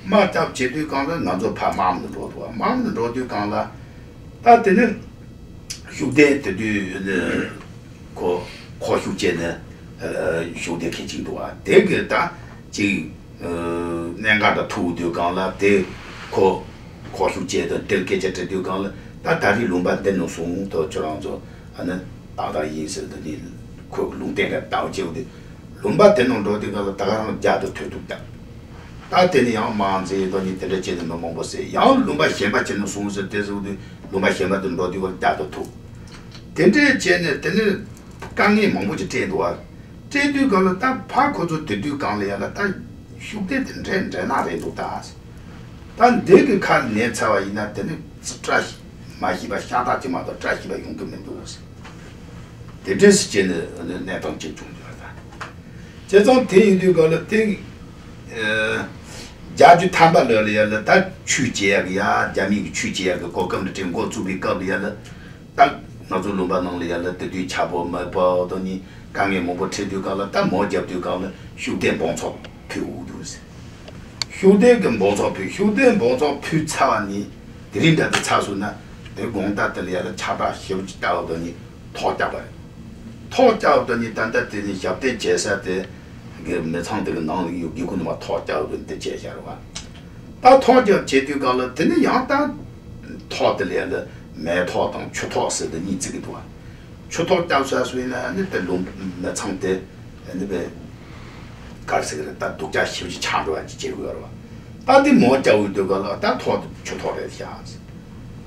བ། དམག་རྒྱབ་བྱེད་དུས་སྒང་ལ་ང་ཚོ་ཕར་དམག་མི་འགྲོ་འདུག་དམག་མི་འགྲོ་དུས་སྒང་ལ་ད་དེ་ནི་ཤུགས་ལྡན་དེ་དུས་ནི་ཁོ་ཁོ་ཤུགས་བྱས་ནས་ཤུགས་ལྡན་ཁེ་ཅིག་འདུག་བ། དེ་གི་ད་ཅིག་གནད་འགག་དང་ཐུག་དུས་སྒང་ལ་དེ་ཁོ་ཁོ་ཤུགས་བྱས་དང་དེར་སྐད་ཆ་དྲི་དུས་སྒང་ལ་ད་ད་རེས་ལུང་པ་འདི་ནང་སོང་དོ་ཁྱོད་རང་ཚོ་ཨ་ནི་ཏག་ཏག་ཡིན་ཟེར་དུས་ནི་ཁོས་ལུང་བསྟན་རེ་བཏང་བྱས་དུས། ལུང་པ་དེ་ནང་འགྲོ་དུས་སྒང་ལ་ད་ག་རང་རྒྱ་དང་ཐོས་ཐུབ་ད། ད་དེ་ནས་ཡང་དམག་འཛིང་དོ་ནི་དེ་འདྲ་བྱས་ནས་མི་མང་པོ་བསད། ཡང་ལུང་པ་གཞན་པ་ཅིག་ནས་སོང་ཟེར་དེ་ཟེར་དུས་ལུང་པ་གཞན་པ་དུ་འགྲོ་དུས་སྒང་རྒྱ་དང་ཐུབ། དེ་འདྲས་བྱས་ནས་དེ་ནས་དཀའ་ངལ་མང་པོ་ཅིག་འཕྲད་འདུག་བ། འཕྲད་དུས་སྒང་ལ་ད་ཕར་ཁོ་ཚོ་དེ་དུས་སྒང་ལ་ཡ་ལ་ད་ཤུགས་ལྡན་དེ་འདྲས་འདྲས་ན་རེད་འདུག་ད། ད་འདི་གི་ཁ་ནས་ཚར་བ་ཡིན་ན་དེ་ནི་བཀྲ་ཤིས་མ་ཤེས་པ་ཤ་སྟག་ཅིག་མ་གཏོགས་བཀྲ་ཤིས་པ་ཡོང་གི་མི་འདུག་ཟེར། དེ་འདྲས་སུ་བྱས་ནས་གནས་སྟངས་ཅིག་བྱུང་ཡོད་ད། བྱས་ཙང་དེ་ཡིན་དུས་སྒང་ལ་དེ་རྒྱ་རྒྱུད་ཐམ་པ་ལོ་ལ་ཡ་ལ་ད་ཆོས་བྱེད་ཡག་གི་ཡ་རྒྱ་མི་གི་ཆོས་བྱེད་ཡག་གི་གོ་སྐབས་འདི་འདྲས་འགོ་བཙུགས་པའི་སྐབས་ལ་ཡ་ལ་ད་ང་ཚོ་ལུང་པ་ནང་ལ་ཡ་ལ་དེ་དུས་ཆག་སྒོ་མེ་སྤར་དང་ནི་དཀའ་ངལ་མང་པོ་འཕྲད་དུས་སྒང་ལ་ད་མོ་རྒྱབ་དུས་སྒང་ལ་ཤུགས་ལྡན་འབོང་ཚོགས་ཕུལ་འོང་དུས་ཟེར། ཤུགས་ལྡན་གྱི་འབོང་ཚོགས་ཕུལ། ཤུགས་ལྡན་འབོང་ཚོགས་ཕུལ་ཚར་བ་ནི་དེ་རིང་འདྲ་དུ་ཚར་སོང་ན་དེ་དགོང་དག་དེ་ལ་ཡ་ལ་ཆག་སྒོ་ཞེ་པོ་ཅིག་བཏབ་དང་ནི་ཐོག་བརྒྱབ་པ་རེད། ཐོག་བརྒྱབ་དང་ནི་ད་ལྟ་དེ་ནི་ཞབས་བརྟན་བྱེད་ས་དེ་གི་མི་ཚང་དེ་གི་ནང་ལ་ཡོད་དགེ་སྐོས་རྣམ་པ་ཐོག་བརྒྱབ་དང་དེ་བྱས་བཞག་རེད་བ། ད་ཐོག་བརྒྱབ་བྱེད་དུས་སྒང་ལ་དེ་ནི་ཡང་ད་ཐོག་དེ་ལ་ཡ་ལ་མེ་ཐོག་དང་ཆུ་ཐོག་ཟེར་དེ་གཉིས་བརྩི་གི་འདུག་བ། ཆུ་ཐོག་བརྒྱབ་ཚར་སོང་ན་ནི་དེ་ལུང་མི་ཚང་དེ་ནི་བས་གར་ཟེར་གི་རེད། ད་སྡུག་ཅག་ཞེ་པོ་ཅིག་ཆགས་འགྲོ་བ་ཅིག་བྱེད་དགོས་རེད་བ། ད་དེ་མོ་རྒྱག་འོས་འདུག་ག་ལ་ད་ཐོག་ཆུ་ཐོག་རེད་ཤག་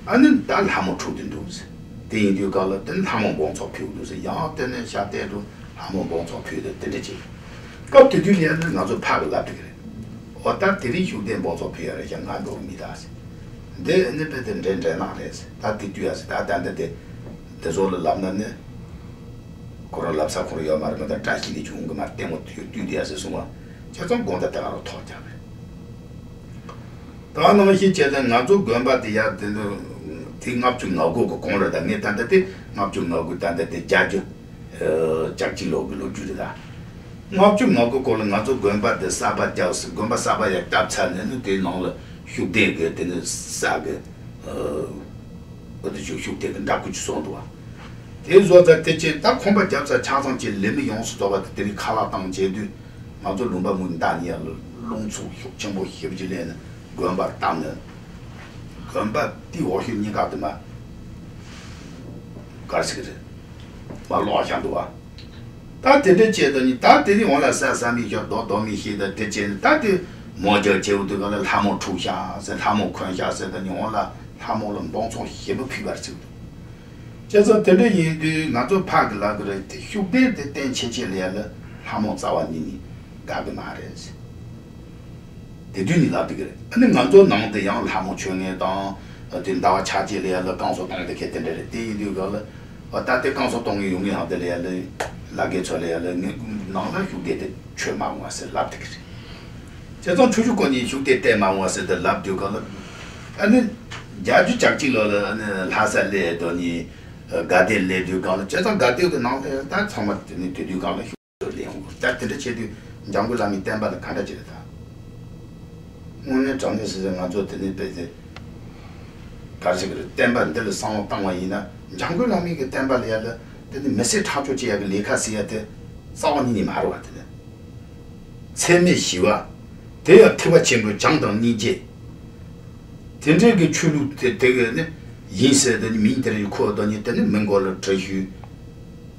ཨ་ནི་ད་ལྷ་མོ་འཁྲུག་དུ་འདུག་ཟེར། དེ་ཡིན་དུས་ག་ལ་དེ་ལྷ་མོ་འབོང་ཚོགས་ཕུལ་འདུག་ཟེར། ཡང་དེ་ནས་ཤ་གཏད་འགྲོ་ལྷ་མོ་འབོང་ཚོགས་ཕུལ་དུ་དེ་འདྲ་བྱེད། སྐབས་དེ་དུས་ལ་ཡ་ནི་ང་ཚོ་ཕ་གི་ལབ་དུས་གི་རེད། འོ་ད་དེ་རིང་ཤུགས་ལྡན་འབོང་ཚོགས་ཕུལ་ཡ་རེད་ཤག་ང་འགྲོ་གི་མི་ད་ཟེར། འདི་ནི་དཔེ་དེ་འདྲའི་འདྲའི་ནང་རེད་ཟེར། ད་དེ་དུས་ཡ་ཟེར་ད་ད་འདི་དེ་དེ་ཚོ་ལ་ལབ་ན་ནི། ཁོ་རང་ལབ་ས་ཁོ་རང་ཡོད་མ་རེད། མི་ད་བཀྲ་ཤིས་དེ་བྱུང་གི་མ་ལྟད་མོ་དུས་དུས་དེ་ཡ་ཟེར་གསུང་བ། བྱས་ཙང་དགོང་དག་དེ་ག་རང་ཐོག་རྒྱག་རེད། ད་ནང་བཞིན་བྱས་ཙང་ང་ཚོ་དགོན་པ་དེ་ཡ་དེ་ནི་དེ་ལྔ་བཅུ་ང་དགུ་གི་གོང་རེད། ད་ངས་ད་ལྟ་དེ་ལྔ་བཅུ་ང་དགུ་ད་ལྟ་དེ་བརྒྱད་ཅུ་ཨ་གྱ་གཅིག་ལོ་གི་ལོ་རྒྱུས་རེད་ད། ལྔ་བཅུ་ང་དགུ་གོང་ལ་ང་ཚོ་དགོན་པ་དེ་གསར་པ་རྒྱབ་ཟེར། དགོན་པ་གསར་པ་ཡ་བཏབ་ཚར་ནས་ནི་དེའི་ནང་ལ་ཤུགས་ལྡན་གི་དེ་ནི་ས་གི་ཨ་འོ་དེ་ཅུ་ཤུགས་ལྡན་གི་འདྲ་སྐུ་ཅིག་སོང་འདུག་བ། དེ་བཟོ་ཚར་དེ་ཅན་ད་ཁོམ་པ་རྒྱབ་ཚར་ཆ་ཚང་ཅིག་ལས་མི་ཡོངས་སུ་རྫོགས་པ་དེ་དེ་རིང་ཁ་ལག་བཏང་བྱས་དུས་ང་ཚོ་ལུང་པ་མུ་མདའ་ནི་ཡ་ལ་རླུང་འཚུབ་ཤུགས་ཆེན་པོ་ཞེ་པོ་ཅིག་སླེབས་ནས་དགོན་པར་བཏབ་ནས་དགོན་པ་དེའི་འོག་ཤུལ་གཉིས་ཀ་དུ་མ་གར་ཞིག་རེད་མ་ལོག་བཞག་འདུག་བ། ད་དེ་འདྲ་བྱས་དུས་ནི་ད་དེ་ནི་འོང་ལ་ས་ས་མི་ཤོར་རྡོ་རྡོ་མི་ཤེས་ད་དེ་བྱས་ནི་ད་དེ་མོ་ཇག་བྱེའུ་དུ་ག་ལ་ལྷ་མོ་འཁྲུགས་ཤག་ཟེར། ལྷ་མོ་འཁོན་ཤག་ཟེར་ད་ནི་འོང་ལ་ལྷ་མོ་ལ་འབོང་ཚོགས་ཞེ་པོ་ཕུལ་བར་བརྩིས་འདུག་བྱས་ཙང་དེ་འདྲ་ཡིན་དུས་ང་ཚོ་ཕ་གི་ལ་གི་རེད་དེ་ཤུགས་ལྡན་དེ་བསྟེན་ཆེ་ཆེ་ལ་ཡ་ལ་ལྷ་མོ་རྩ་བ་ཉིད་ནས་དགའ་གི་མ་རེད་ཟེར། དེ་དུས་ནས་ལབ་དེ་གི་རེད། ཨ་ནི་ང་ཚོ་ནང་དུ་ཡང་ལྷ་མོ་མཆོད་མཁན་དང་དེ་ཟླ་བ་ཆ་གཅིག་ལ་ཡ་ལ་བསྐང་གསོ་གཏོང་དེ་གི་དེ་འདྲ་རེད། དེ་ཡིན་དུས་ག་ལ་ཨ་ད་དེ་བསྐང་གསོ་གཏོང་གི་ཡོང་གི་ཡང་དེ་ལ་ཡ་ལ་ལ་རྒན་ཚོ་ལ་ཡ་ལ་ངའི་ནང་ལ་ཤུགས་ལྡན་དེ་མཆོད་མ་འོང་བ་ཟེར་ལབ་དེ་གི་རེད། བྱས་ཙང་ཆུ་ཆུ་ཀོ་ནི་ཤུགས་ལྡན་བསྟེན་མ་འོང་བ་ཟེར་དེ་ལབ་དུས་ག་ལ་ཨ་ནི་བརྒྱད་ཅུ་གྱ་གཅིག་ལོ་ལ་ཨ་ནི་ལྷ་ས་སླེབས་དོ་ནི་དགའ་ལྡན་སླེབས་དུས་ག་ལ་བྱས་ཙང་དགའ་ལྡན་གི་ནང་ལ་ཡ་ད་ཚང་མ་དེ་ནི་དེ་དུས་ག་ལ། ལེན་ཡོང་དགོས། ད་དེ་འདྲ་བྱེད་དུས་འཇམ་མགོན་བླ་མའི་བསྟན་པ་ལ་ག་འདྲ་བྱེད་རེད་ད། དངོས་གནས་དྲང་གནས་ཟེར་ཟེར་ང་ཚོ་དེ་ནས་དཔེ་དེ་ག་རེ་བྱེད་ཀྱི་རེད། བསྟན་པ་འདི་ལ་བསམ་བློ་བཏང་བ་ཡིན་ན་འཇམ་མགོན་བླ་མའི་གི་བསྟན་པ་ལ་ཡ་ལ་དེ་ནི་མི་སེར་ཁྲག་སྦྱོར་བྱེད་ཡ་གི་ལས་ཀ་ཟེར་ཡ་དེ་རྩ་བ་ཉིད་ནས་མ་རེད་བ། དེ་ནི་འཚེ་མེད་ཞི་བ། དེ་ཡང་ཐེག་པ་ཆེན་པོའི་བྱམས་དང་སྙིང་རྗེ། དེ་འདྲའི་གི་ཆོས་ལུགས་དེ་དེ་གི་ནི་ཡིན་ཟེར་དེ་ནི་མིང་དེ་རིང་ཁོ་དོ་ནི་དེ་ནི་མི་མགོ་ལ་བྲི་ཞུས།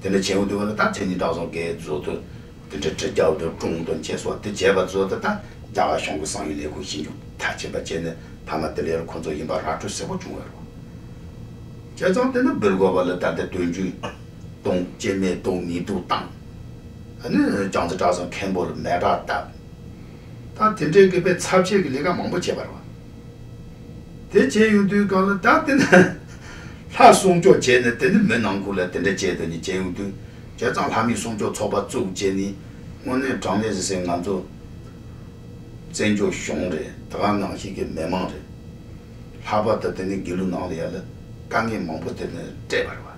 དེ་འདྲ་བྱེད་འོང་དུས་ག་ལ་ད་མཚན་ཉིད་བདག་བཟང་གི་བཟོ་དུ་དེ་འདྲ་བྲི་རྒྱག་དུ་ཀྲུང་དུ་བྱས་སོ། དེ་བྱས་པ་བཟོ་དུ་ད་རྒྱ་གར་གཞུང་གི་གསང་བའི་ལས་ཁུངས་ཞིབ་འཇུག་མཐའ་ཕྱིན་པ་བྱས་ནས་ཐ་མ་དེ་ལས་ཁོ་ཚོ་ཡིན་པ་ར་སྤྲོད་གསལ་པོ་བྱུང་བ་རེད། བྱས་ཙང་དེ་ནི་སྦེལ་ཀོབ་ལ་ད་ལྟ་དོན་རྒྱུ་བཏང་། སྐྱེ་དམན་བཏང་། ནད་དུག་བཏང་། ཨ་ནི་ཅང་ཙེ་བཀྲ་བཟང་མཁན་པོ་ལ་མེ་སྲེག་བཏབ། ད་དེ་འདྲའི་གི་དཔེ་ཚབས་ཆེ་གི་ལས་ཀ་མང་པོ་བྱས་པ་རེད་བ། དེ་བྱས་ཡོང་དུས་སྒང་ལ་ད་དེ་ནི་ལྷ་སྲུང་སྐྱོབ་བྱས་ནས་དེ་ནི་མི་ནང་ཁུལ་ལ་དེ་འདྲ་བྱས་དེ་ནི་བྱས་ཡོང་དུས། བྱས་ཙང་ལྷ་མི་སྲུང་སྐྱོབ་ཚོགས་པ་བཙུགས་བྱས་ནི་དངོས་གནས་དྲང་གནས་ཟེར་ཟེར་ང་ཚོ་བཙན་བྱོལ་གཞུང་རེད། དེ་ག་ནང་བཞིན་གྱི་མི་མང་རེད། ལྷག་པར་དུ་དེ་ནི་དགེ་ལུགས་ནང་ལ་ཡ་ལ་དཀའ་ངལ་མང་པོ་དེ་ནི་སྤྲད་པ་རེད་བ།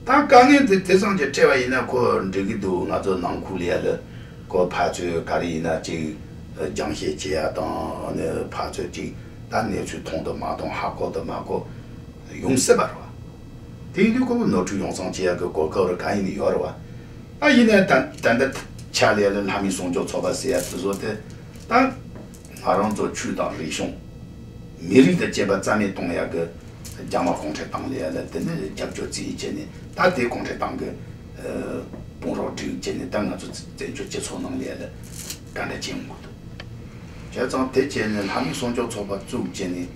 ད་དཀའ་ངལ་དེ་དེ་ཙམ་གྱི་སྤྲད་པ་ཡིན་ན་ཁོ་འགྲིག་གི་འདུག་ང་ཚོ་ནང་ཁུལ་ལ་ཡ་ལ་ཁོ་ཕར་ཚུར་ག་རེ་ཡིན་ན་ཅིག་རྒྱང་བཤད་བྱེད་ཡ་དང་། ཨ་ནི་ཕར་ཚུར་ཅིག་ད་གནས་ཚུལ་མཐོང་དང་མ་མཐོང་། ཧ་གོ་དང་མ་གོ་ཡོང་སྲིད་པ་རེད་བ། དེ་ཡིན་དུས་ཁོ་གི་ནོར་འཁྲུལ་ཡོ་བསྲང་བྱེད་ཡ་གི་གོ་སྐབས་རེ་གང་ཡིན་ནའི་ཡོད་རེད་བ། ད་ཡིན་ནའི་ད་ད་ལྟ་ཆ་ལ་ཡ་ལ་ལྷ་མི་སྲུང་སྐྱོབ་ཚོགས་པ་ཟེར་ཡ་དེ་ཚོ་དེ་ད་ང་རང་ཚོ་ཆོས་དང་རིག་གཞུང་མི་རིགས་དང་བཅས་པ་རྩ་མེད་གཏོང་ཡ་གི་རྒྱ་དམར་གུང་ཁྲན་ཏང་ལ་ཡ་ལ་དེ་ནི་རྒྱབ་སྐྱོར་རྩིས་བྱས་ནས། ད་དེ་གུང་ཁྲན་ཏང་གི་དཔུང་རོགས་སྒྲིག་བྱས་ནས་ད་ང་ཚོ་བཙན་བྱོལ་སྤྱི་ཚོགས་ནང་ལ་ཡ་ལ་ག་འདྲ་བྱེད་ཡོང་གི་འདུག་བྱས་ཙང་དེ་བྱས་ནས་ལྷ་མི་སྲུང་སྐྱོབ་ཚོགས་པ་བཙུགས་བྱས་ནས།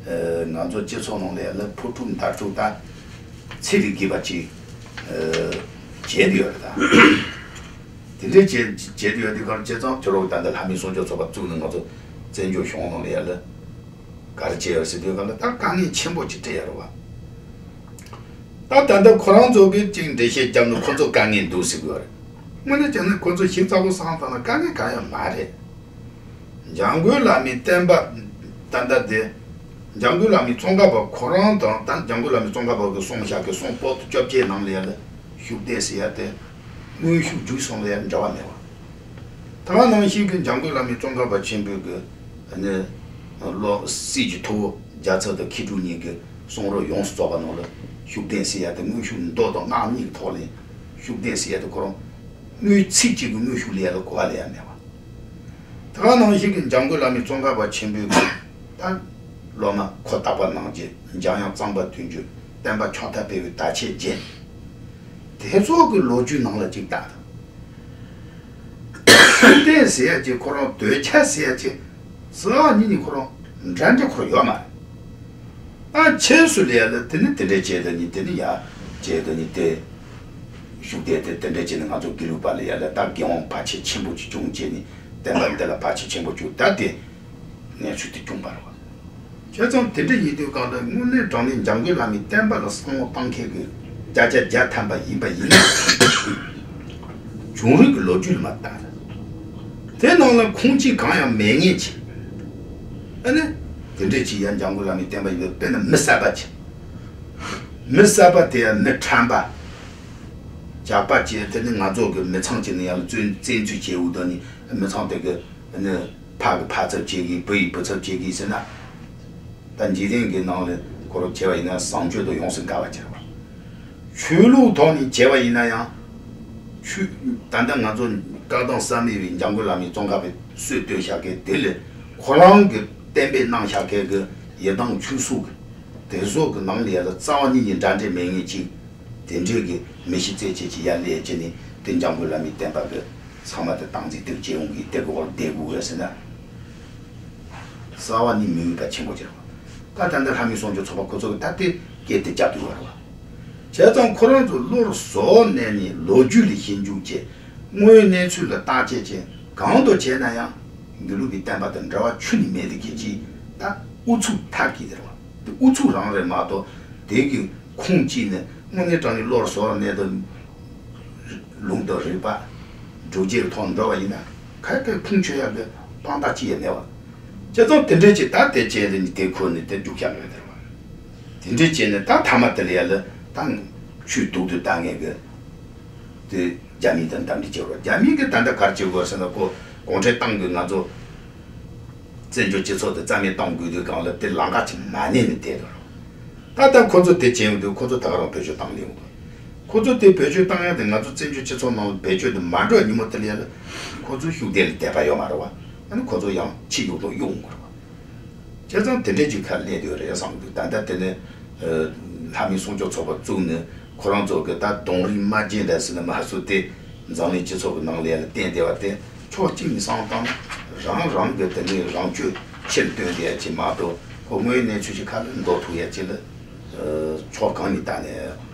ཨ། ང་ཚོ་སྤྱི་ཚོགས་ནང་ལ་ཡ་ལ་ཕུ་དཀྲུག་མདའ་དཀྲུག་ད་ཚད་ལས་བརྒལ་བ་ཅིག་ཨ། བྱས་བསྡད་ཡོད་རེད་ད། དེ་འདྲའི་བྱས་བྱས་བསྡད་ཡོད་དུས་སྒང་། བྱས་ཙང་ཁྱོད་རང་ད་ལྟ་ལྷ་མི་སྲུང་སྐྱོབ་ཚོགས་པ་བཙུགས་ནས་ང་ཚོ་བཙན་བྱོལ་གཞུང་ནང་ལ་ཡ་ལ་ག་རེ་བྱས་ཡོད་ཟེར་དུས་སྒང་ལ་ད་དཀའ་ངལ་ཆེན་པོ་ཅིག་འཕྲད་ཡོད་རེད་བ། ད་ད་ལྟ་ཁོ་རང་ཚོ་གིས་ཅིག་འགྲེལ་བཤད་བརྒྱབ་ན་ཁོ་ཚོ་དཀའ་ངལ་འདུག་ཟེར་གི་ཡོད་རེད། དངོས་གནས་བྱས་ན་ཁོ་ཚོ་ཞིབ་ཚགས་པོ་བསམ་བློ་བཏང་ན་དཀའ་ངལ་གང་ཡང་མ་རེད། འཇམ་མགོན་བླ་མའི་བསྟན་པ་ད་ལྟ་དེ། འཇམ་མགོན་བླ་མའི་ཙོང་ཁ་པ་ཁོ་རང་དང་། ད་འཇམ་མགོན་བླ་མའི་ཙོང་ཁ་པ་གི་གསུང་བཤད་ཀྱི་གསུང་པོ་ཏི་བཅོ་བརྒྱད་ནང་ལ་ཡ་ལ་ཤུགས་ལྡན་ཟེར་ཡ་དེ་དངོས་ཤུགས་བརྒྱུད་གསུམ་ལ་ཡ་འབྲེལ་བ་མེད་པ། ད་ག་ནང་བཞིན་གྱི་འཇམ་མགོན་བླ་མའི་ཙོང་ཁ་པ་ཆེན་པོའི་གི་ནི་ལོ་སྲིད་ཀྱི་ཐུ་བོ་རྒྱལ་ཚབ་དང་མཁས་གྲུབ་གཉིས་ཀྱི་གསུང་རབ་ཡོངས་སུ་རྫོགས་པ་ནང་ལ་ཤུགས་ལྡན་ཟེར་ཡ་དེ་དངོས་ཤུགས་མདོ་དང་སྔགས་གཉིས་ཀྱི་ཐོག་ལ་ཤུགས་ལྡན་ཟེར་ཡ་དེ་ཁོ་རང་དངོས་ཚིག་གཅིག་གི་དངོས་ཤུགས་ལ་ཡ་ལ་གོ་བ་ལེན་ཡ་མེད་པ། ད་ག་ནང་བཞིན་གྱི་འཇམ་མགོན་བླ་མའི་ཙོང་ཁ་པ་ཆེན་པོའི་གི་ད་སློབ་མ་ཁོ་དག་པ་རྣམས་ཀྱིས་འཇམ་དབྱངས་གཙང་པ་དོན་གྱི་བསྟན་པ་ཕྱོགས་མཐར་སྤེལ་བའི་དར་ཆས་བརྒྱན། དེ་ཚོ་གི་ལོ་རྒྱུས་ནང་ལ་ཅིག་ལྟ་དང་། ཤུགས་ལྡན་ཟེར་ཡ་ཅིག་ཁོ་རང་འདོད་ཆགས་ཟེར་ཡ་ཅིག་རྩ་བ་ཉིད་ནས་ཁོ་རང་འདྲ་འདྲ་ཁོ་རང་ཡོད་མ་རེད། ཨ། ཁྱེད་སུ་ལ་ཡ་ལ་དེ་ནི་དེ་འདྲ་བྱས་དང་ནི་དེ་ནི་ཡ་བྱས་དང་ནི་དེ། ཤུགས་ལྡན་དེ་དེ་འདྲ་བྱས་ནས་ང་ཚོ་དགེ་ལུགས་པ་ལ་ཡ་ལ་ད་དགེ་དབང་བར་ཆད་ཆེན་པོ་ཅིག་བྱུང་བྱས་ནས་བསྟན་པ་འདི་ལ་བར་ཆད་ཆེན་པོ་བྱུང་། ད་དེ་གནས་ཚུལ་དེ་བྱུང་བ་རེད་བ། བྱས་ཙང་དེ་འདྲ་ཡིན་དུས་སྒང་ལ་དངོས་གནས་དྲང་གནས་འཇམ་མགོན་བླ་མའི་བསྟན་པ་ལ་བསམ་བློ་བཏང་མཁན་གྱི་བརྒྱ་ཆ་བརྒྱ་ཐམ་པ་ཡིན་པ་ཡིན་ན། བྱུང་རིམ་གྱི་ལོ་རྒྱུས་ལ་མ་བལྟ་ར། དེ་ནང་ལ་ཁུངས་སྐྱེལ་གང་ཡང་མེད་མཁན་ཅིག་ཨ་ནི། དེ་འདྲས་ཅིག་ཡ་འཇམ་མགོན་བླ་མའི་བསྟན་པ་ཡིན་པ། དཔེར་ན་མི་གསར་པ་ཅིག་མི་གསར་པ་དེ་ཡང་མི་ཁྲམ་པ། ཇག་པ་བྱས། དེ་ནི་ང་ཚོ་གི་མི་ཚང་གཅིག་ནི་ཡང་བཙན་བཙན་འཛུལ་བྱས་འུ་དོ་ནི་མི་ཚང་དེ་གི་ནི་ཕ་གི་ཕ་ཚབ་བྱེད་གི། བུ་ཡི་བུ་ཚབ་བྱེད་གི་ཟེར་ན། ད་འཇིག་རྟེན་གྱི་ནང་ལ་ཁོ་རང་བྱས་པ་ཡིན་ན་བཟང་སྤྱོད་དུ་ཡོངས་སུ་དགའ་བ་བྱས་པ། ཆོས་ལུགས་ཐོག་ནས་བྱས་པ་ཡིན་ན་ཡང་། ཆོས། ད་ལྟ་ང་ཚོ་བཀའ་གདམས་གསར་མའི་བའི་འཇམ་མགོན་བླ་མའི་ཙོང་ཁ་པའི་སྲོལ་བཏོད་བཞག་མཁན་དེ་ལས་ཁོ་རང་གི་བསྟན་པའི་གནང་བཞག་མཁན་གྱི་ཡི་དམ་ཆོས་སྲུང་གི་དེ་ཚོ་གི་ནང་ལ་ཡ་ལ་རྩ་བ་ཉིད་ནས་འདྲ་འདྲ་མེད་མཁན་ཅིག་དེ་འདྲའི་གི་མི་ཤི་རྩད་ཆོད་ཅིག་ཡར་སླེབས་བྱས་ནས་དེ་འཇམ་མགོན་བླ་མའི་བསྟན་པ་གི་ཚང་མ་དེ་སྟངས་འཛིན་དེ་བྱེད་འོང་གི་དེ་གི་འོག་ལ་བསྡད་དགོས་ཟེར་ན། རྩ་བ་ནས་མི་འོས་པ་ཆེན་པོ་ཅིག་རེད་བ། ད་ད་ལྟ་ལྷ་མི་སྲུང་སྐྱོབ་ཚོགས་པ་ཁོ་ཚོ་གི་ད་ལྟའི་སྐད་དེ་རྒྱབ་ཀྱི་ཡོད་རེད་བ། བྱས་ཙང་ཁོ་རང་ཚོ་བློར་བཟོ་བ་ནས་ནི་ལོ་རྒྱུས་ལ་ཞིབ་འཇུག་བྱས། དངོས་ཡོད་གནས་ཚུལ་ལ་བརྟག་དཔྱད་བྱས། གང་དུ་བྱས་ན་ཡང་དགེ་ལུགས་ཀྱི་བསྟན་པ་དང་འབྲེལ་བ་ཁྱོན་ནས་མེད་དེ་གལ་ཆེ། ད་ཨུ་ཚུགས་མཐའ་སྐྱེལ་དེ་རེད་བ། དེ་ཨུ་ཚུགས་རང་རེད་མ་གཏོགས་དེ་གི་ཁུངས་སྐྱེལ་ནས་དངོས་གནས་དྲང་གནས་བློར་བཟོ་བ་ནས་དང་། ལུང་དང་རིགས་པ། སྒྲུབ་བྱེད་ཀྱི་ཐོག་འགྲོ་བ་ཡིན་ན་ག་གེ་ཁུངས་འཁྱོལ་ཡག་གི་དཔང་རྟགས་ཅི་ཡང་མེད་བ། བྱས་ཙང་དེ་འདྲས་ཅིག་ད་དེ་བྱས་ནས་དེ་ཁུར་ནས་དེ་རྒྱུག་བཞག་ཡོད་དེ་རེད་བ། དེ་འདྲས་བྱས་ནས་ད་མཐའ་མ་དེ་ལ་ཡ་ལ་ད་ཆོས་སྡུག་ཏུ་ལྟ་མཁན་གི་དེ་རྒྱ་མི་དང་འདྲ་འདྲ་བྱེད་རོགས། རྒྱ་མི་གི་ད་ལྟ་ག་རེ་བྱེད་དགོས་ཟེར་ན། ཁོ་གུང་ཁྲན་ཏང་གི་ང་ཚོ་བཙན་བྱོལ་སྤྱི་ཚོགས་དེ་རྩ་མེད་གཏོང་དགོས་དུས་སྒང་ལ་དེ་ལམ་ཁ་ཅིག་མ་ཉན་ནས་བསྡད་འདུག་ད་ལྟ་ཁོ་ཚོ་དེ་བྱས་ཡོང་དུས་ཁོ་ཚོ་ད་ག་རང་བེད་སྤྱོད་བཏང་ལེ་ཡོང་དུས། ཁོ་ཚོ་དེ་བེད་སྤྱོད་བཏང་ཡ་དེ་ང་ཚོ་བཙན་བྱོལ་སྤྱི་ཚོགས་ནང་ལ་བེད་སྤྱོད་དེ་མ་འགྲོ་ཉིན་མོ་དེ་ལ་ཡ་ལ་ཁོ་ཚོ་ཤུགས་ལྡན་ལ་དད་པ་ཡོད་མ་རེད་བ། ཨ་ནི་ཁོ་ཚོ་ཡང་ཕྱི་ཡོང་དུ་གཡུག་འོང་གི་རེད་བ། བྱས་ཙང་དེ་འདྲས་ཀྱི་ཁ་སླེབས་ཡོད་རེད་བསམ་གི་འདུག་ད་ལྟ་དེ་ནས་ལྷ་མི་སྲུང་སྐྱོབ་ཚོགས་པ་བཙུགས་ནས་ཁོ་རང་ཚོ་གི་ད་གདོང་རིས་དམར་རྗེན་འདྲ་ཟེར་ན་མ་སུ་དེ་འཛམ་གླིང་སྤྱི་ཚོགས་ཀྱི་ནང་ལ་ཡ་ལ་བསྟན་བསྡད་པ་དེ། ཕྱོགས་གཅིག་ནས་བསམ་བཏང་ན་རང་རང་གི་དེ་ནས་རང་སྐྱོན་ཕྱིར་བཏོན་བསྡད་ཡ་ཅིག་མ་གཏོགས་ཁོ་དངོས་ཡོད་གནས་ཚུལ་ཞིག་ཁ་ལ་འདོགས་ཐུབ་ཡ་ཅིག་ལ་ ཕྱོགས་གང་ནས་བལྟས་ནས་